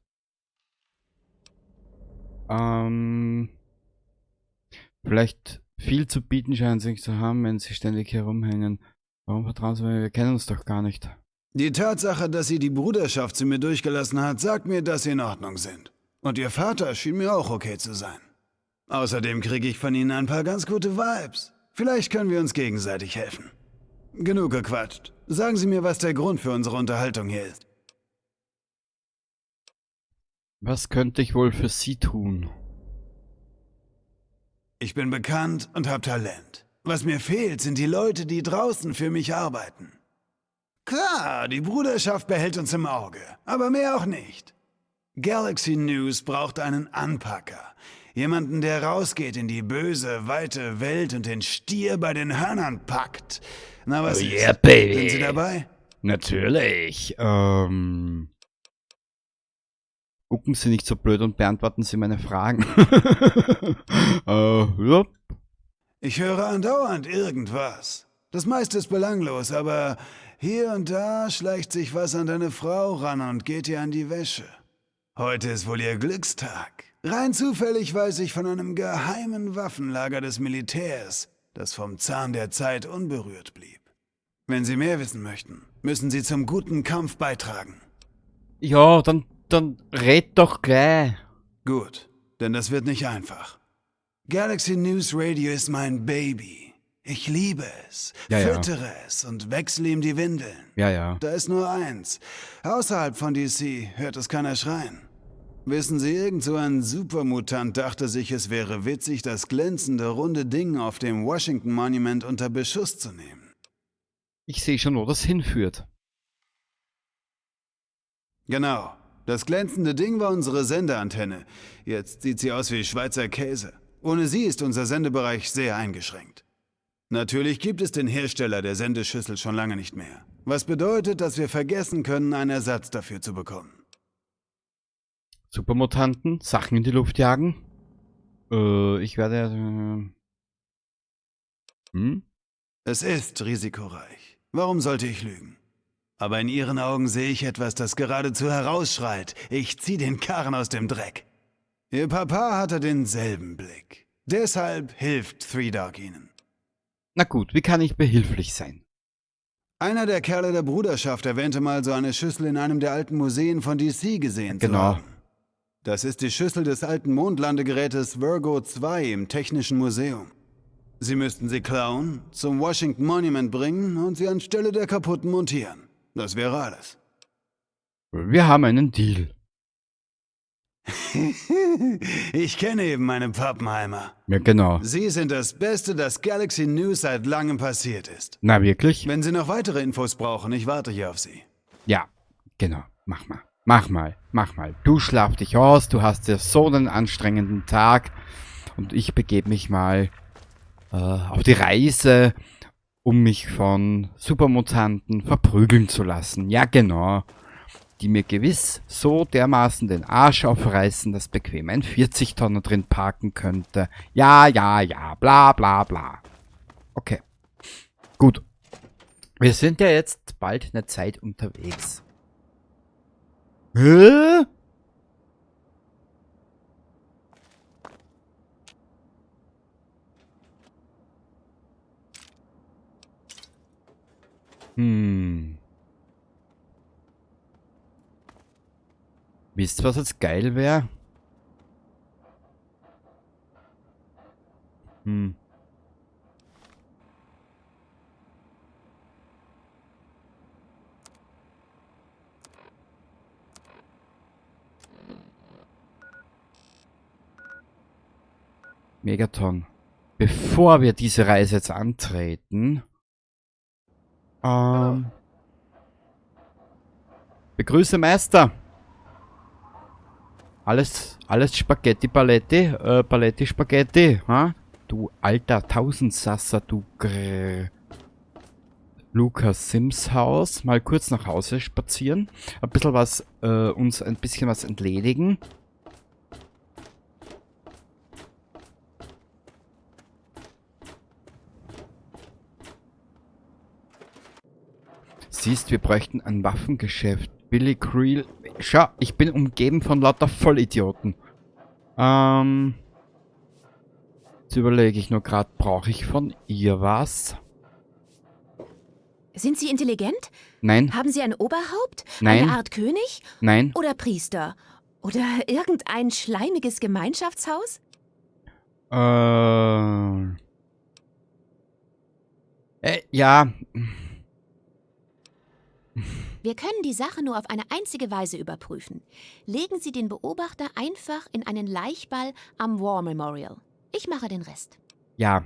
Vielleicht viel zu bieten scheinen sie nicht zu haben, wenn sie ständig hier rumhängen. Warum vertrauen sie mir? Wir kennen uns doch gar nicht. Die Tatsache, dass sie die Bruderschaft zu mir durchgelassen hat, sagt mir, dass sie in Ordnung sind. Und ihr Vater schien mir auch okay zu sein. Außerdem kriege ich von ihnen ein paar ganz gute Vibes. Vielleicht können wir uns gegenseitig helfen. Genug gequatscht. Sagen Sie mir, was der Grund für unsere Unterhaltung hier ist. Was könnte ich wohl für Sie tun? Ich bin bekannt und hab Talent. Was mir fehlt, sind die Leute, die draußen für mich arbeiten. Klar, die Bruderschaft behält uns im Auge, aber mehr auch nicht. Galaxy News braucht einen Anpacker. Jemanden, der rausgeht in die böse, weite Welt und den Stier bei den Hörnern packt. Na, was Oh ist? yeah, baby. Sind Sie dabei? Natürlich. Gucken Sie nicht so blöd und beantworten Sie meine Fragen. Ja. Ich höre andauernd irgendwas. Das meiste ist belanglos, aber hier und da schleicht sich was an deine Frau ran und geht ihr an die Wäsche. Heute ist wohl ihr Glückstag. Rein zufällig weiß ich von einem geheimen Waffenlager des Militärs, das vom Zahn der Zeit unberührt blieb. Wenn Sie mehr wissen möchten, müssen Sie zum guten Kampf beitragen. Ja, dann red doch gleich. Gut, denn das wird nicht einfach. Galaxy News Radio ist mein Baby. Ich liebe es, Ja, ja. füttere es und wechsle ihm die Windeln. Ja, ja. Da ist nur eins. Außerhalb von DC hört es keiner schreien. Wissen Sie, irgend so ein Supermutant dachte sich, es wäre witzig, das glänzende, runde Ding auf dem Washington Monument unter Beschuss zu nehmen. Ich sehe schon, wo das hinführt. Genau. Das glänzende Ding war unsere Sendeantenne. Jetzt sieht sie aus wie Schweizer Käse. Ohne sie ist unser Sendebereich sehr eingeschränkt. Natürlich gibt es den Hersteller der Sendeschüssel schon lange nicht mehr. Was bedeutet, dass wir vergessen können, einen Ersatz dafür zu bekommen. Supermutanten, Sachen in die Luft jagen. Ich werde... Es ist risikoreich. Warum sollte ich lügen? Aber in Ihren Augen sehe ich etwas, das geradezu herausschreit. Ich zieh den Karren aus dem Dreck. Ihr Papa hatte denselben Blick. Deshalb hilft Three Dog Ihnen. Na gut, wie kann ich behilflich sein? Einer der Kerle der Bruderschaft erwähnte mal, so eine Schüssel in einem der alten Museen von DC gesehen zu haben. Das ist die Schüssel des alten Mondlandegerätes Virgo 2 im Technischen Museum. Sie müssten sie klauen, zum Washington Monument bringen und sie anstelle der kaputten montieren. Das wäre alles. Wir haben einen Deal. Ich kenne eben meine Pappenheimer. Ja, genau. Sie sind das Beste, das Galaxy News seit langem passiert ist. Na, wirklich? Wenn Sie noch weitere Infos brauchen, ich warte hier auf Sie. Ja, genau. Mach mal. Mach mal. Mach mal. Du schlaf dich aus, du hast ja so einen anstrengenden Tag. Und ich begebe mich mal auf die Reise, um mich von Supermutanten verprügeln zu lassen. Ja, genau. Die mir gewiss so dermaßen den Arsch aufreißen, dass bequem ein 40-Tonner drin parken könnte. Ja, ja, ja, bla bla bla. Okay. Gut. Wir sind ja jetzt bald eine Zeit unterwegs. Hä? Wisst ihr, was jetzt geil wär? Megaton. Bevor wir diese Reise jetzt antreten, begrüße Meister. Alles Spaghetti Paletti, Paletti Spaghetti, ha? Du alter Tausendsasser, du Grrr. Lucas Sims Haus. Mal kurz nach Hause spazieren. Ein bisschen was, uns ein bisschen was entledigen. Siehst, wir bräuchten ein Waffengeschäft. Billy Creel. Schau, ich bin umgeben von lauter Vollidioten. Jetzt überlege ich nur gerade, brauche ich von ihr was? Sind Sie intelligent? Nein. Haben Sie ein Oberhaupt? Nein. Eine Art König? Nein. Oder Priester? Oder irgendein schleimiges Gemeinschaftshaus? Ja. Wir können die Sache nur auf eine einzige Weise überprüfen. Legen Sie den Beobachter einfach in einen Laichball am War Memorial. Ich mache den Rest. Ja,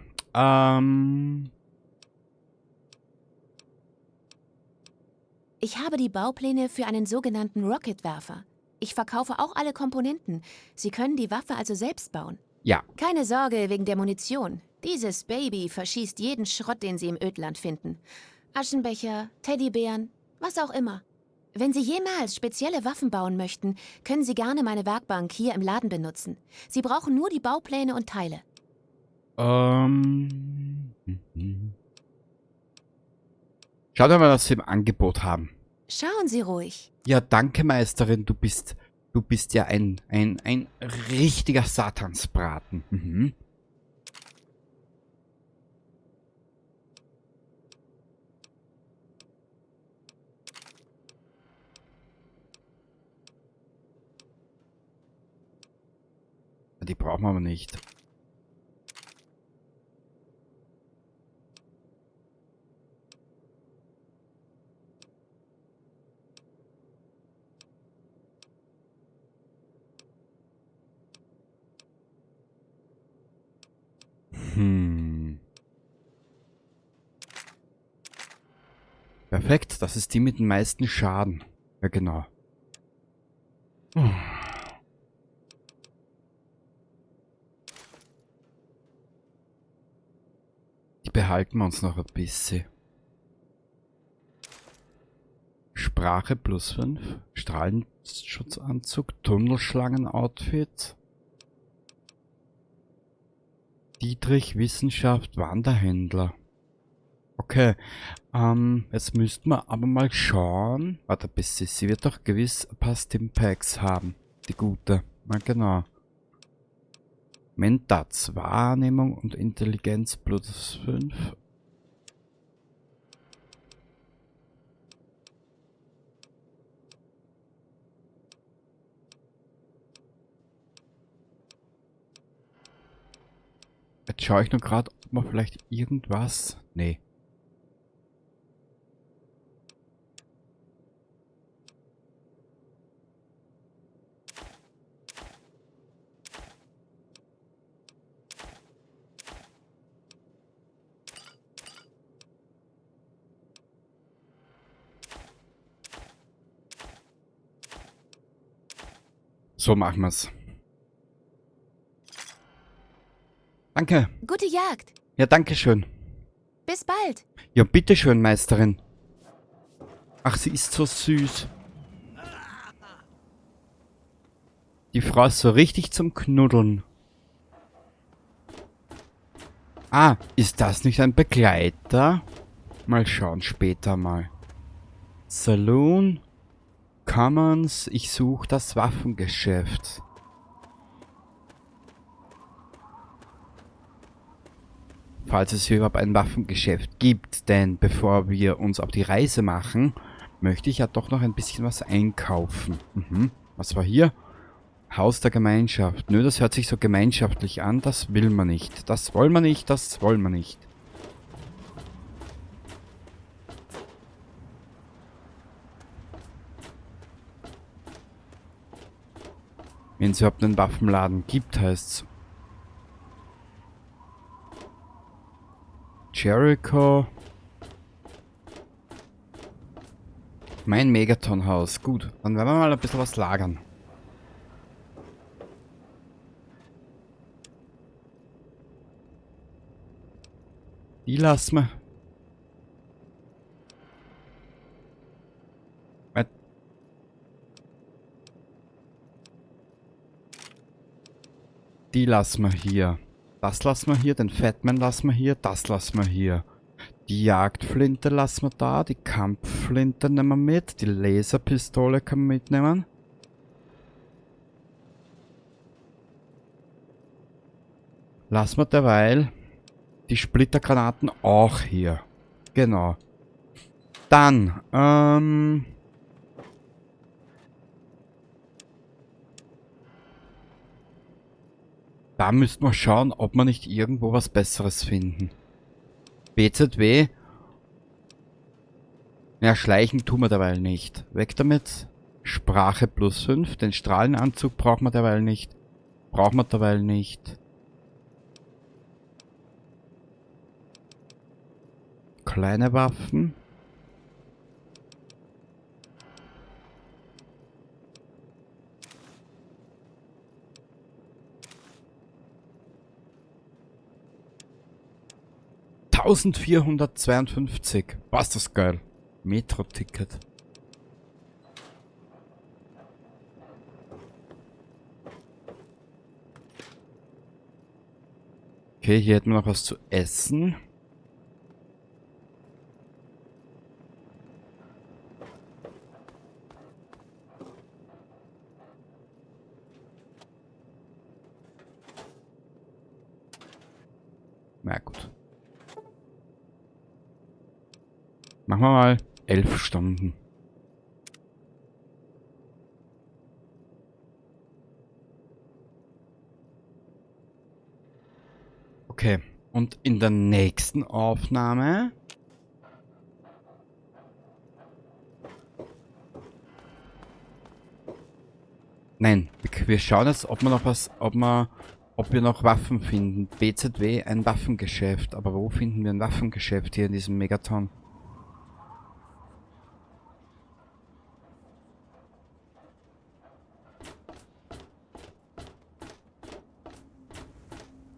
Ich habe die Baupläne für einen sogenannten Rocketwerfer. Ich verkaufe auch alle Komponenten. Sie können die Waffe also selbst bauen. Ja. Keine Sorge wegen der Munition. Dieses Baby verschießt jeden Schrott, den Sie im Ödland finden. Aschenbecher, Teddybären, was auch immer. Wenn Sie jemals spezielle Waffen bauen möchten, können Sie gerne meine Werkbank hier im Laden benutzen. Sie brauchen nur die Baupläne und Teile. Schaut mal, was Sie im Angebot haben. Schauen Sie ruhig. Ja, danke, Meisterin. Du bist ja ein richtiger Satansbraten. Mhm. Die brauchen wir aber nicht. Perfekt, das ist die mit dem meisten Schaden. Ja, genau. Die behalten wir uns noch ein bisschen. Sprache plus 5. Strahlenschutzanzug. Tunnelschlangen-Outfit. Dietrich, Wissenschaft, Wanderhändler. Okay, jetzt müssten wir aber mal schauen. Warte ein bisschen, sie wird doch gewiss ein paar Stimpacks haben. Die gute. Na genau. Mentats, Wahrnehmung und Intelligenz plus 5. Jetzt schaue ich nur grad, ob man vielleicht irgendwas... Nee. So machen wir's. Danke. Gute Jagd. Ja, danke schön. Bis bald. Ja, bitteschön, Meisterin. Ach, sie ist so süß. Die Frau ist so richtig zum Knuddeln. Ah, ist das nicht ein Begleiter? Mal schauen, später mal. Saloon. Commons, ich suche das Waffengeschäft. Falls es hier überhaupt ein Waffengeschäft gibt, denn bevor wir uns auf die Reise machen, möchte ich ja doch noch ein bisschen was einkaufen. Was war hier? Haus der Gemeinschaft. Nö, das hört sich so gemeinschaftlich an, das will man nicht. Das wollen wir nicht, das wollen wir nicht. Wenn es überhaupt einen Waffenladen gibt, heißt's. Jericho. Mein Megaton-Haus. Gut, dann werden wir mal ein bisschen was lagern. Die lassen wir. Die lassen wir hier. Das lassen wir hier, den Fatman lassen wir hier, das lassen wir hier. Die Jagdflinte lassen wir da, die Kampfflinte nehmen wir mit, die Laserpistole kann man mitnehmen. Lassen wir derweil die Splittergranaten auch hier. Genau. Dann, da müssten wir schauen, ob wir nicht irgendwo was Besseres finden. BZW. Ja, schleichen tun wir derweil nicht. Weg damit. Sprache plus 5. Den Strahlenanzug brauchen wir derweil nicht. Brauchen wir derweil nicht. Kleine Waffen. 1452. Was, das geil. Metro-Ticket. Okay, hier hätten wir noch was zu essen. Na gut. Machen wir mal 11 Stunden. Okay, und in der nächsten Aufnahme Nein, wir schauen jetzt, ob wir noch was, ob wir, ob wir noch Waffen finden. BZW, ein Waffengeschäft. Aber wo finden wir ein Waffengeschäft hier in diesem Megaton?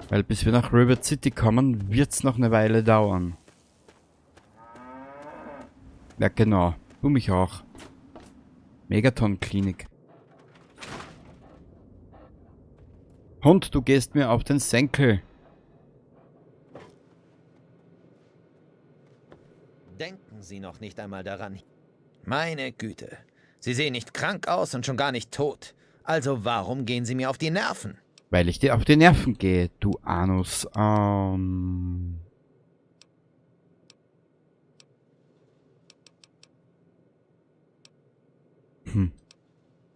Weil bis wir nach Rivet City kommen, wird's noch eine Weile dauern. Ja, genau. Du mich auch. Megaton Klinik. Hund, du gehst mir auf den Senkel. Denken Sie noch nicht einmal daran. Meine Güte. Sie sehen nicht krank aus und schon gar nicht tot. Also warum gehen Sie mir auf die Nerven? Weil ich dir auf die Nerven gehe, du Anus.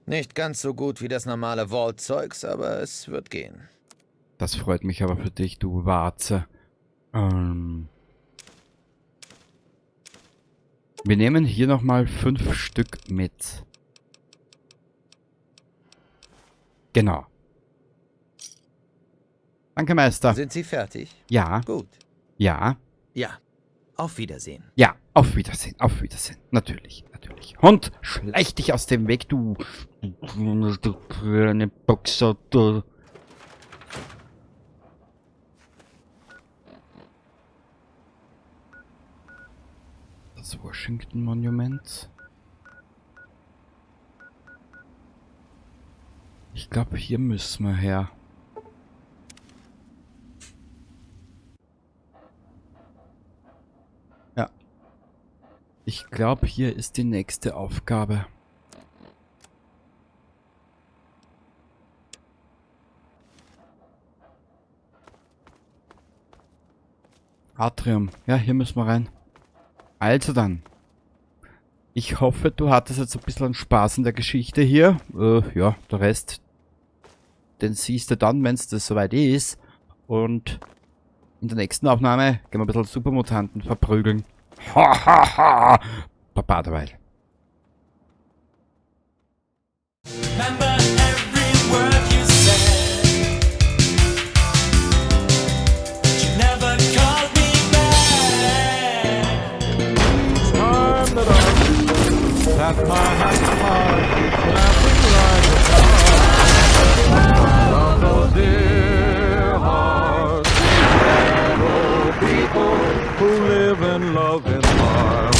Nicht ganz so gut wie das normale Vault-Zeugs, aber es wird gehen. Das freut mich aber für dich, du Warze. Wir nehmen hier nochmal 5 Stück mit. Genau. Danke, Meister. Sind Sie fertig? Ja. Gut. Ja. Ja. Auf Wiedersehen. Ja, auf Wiedersehen, auf Wiedersehen. Natürlich, natürlich. Hund, schleich dich aus dem Weg, du. Du kleine Boxer, du. Das Washington Monument. Ich glaub, hier müssen wir her. Ja. Ich glaub, hier ist die nächste Aufgabe. Atrium. Ja, hier müssen wir rein. Also dann. Ich hoffe, du hattest jetzt ein bisschen Spaß in der Geschichte hier. Ja, der Rest, den siehst du dann, wenn's das soweit ist. Und in der nächsten Aufnahme gehen wir ein bisschen Supermutanten verprügeln. Ha, ha, ha! Baba derweil. Remember every word you said. But you never called me back. Each time that I tap my heart, laughing like a child. Of those dear hearts, people who live and love in love.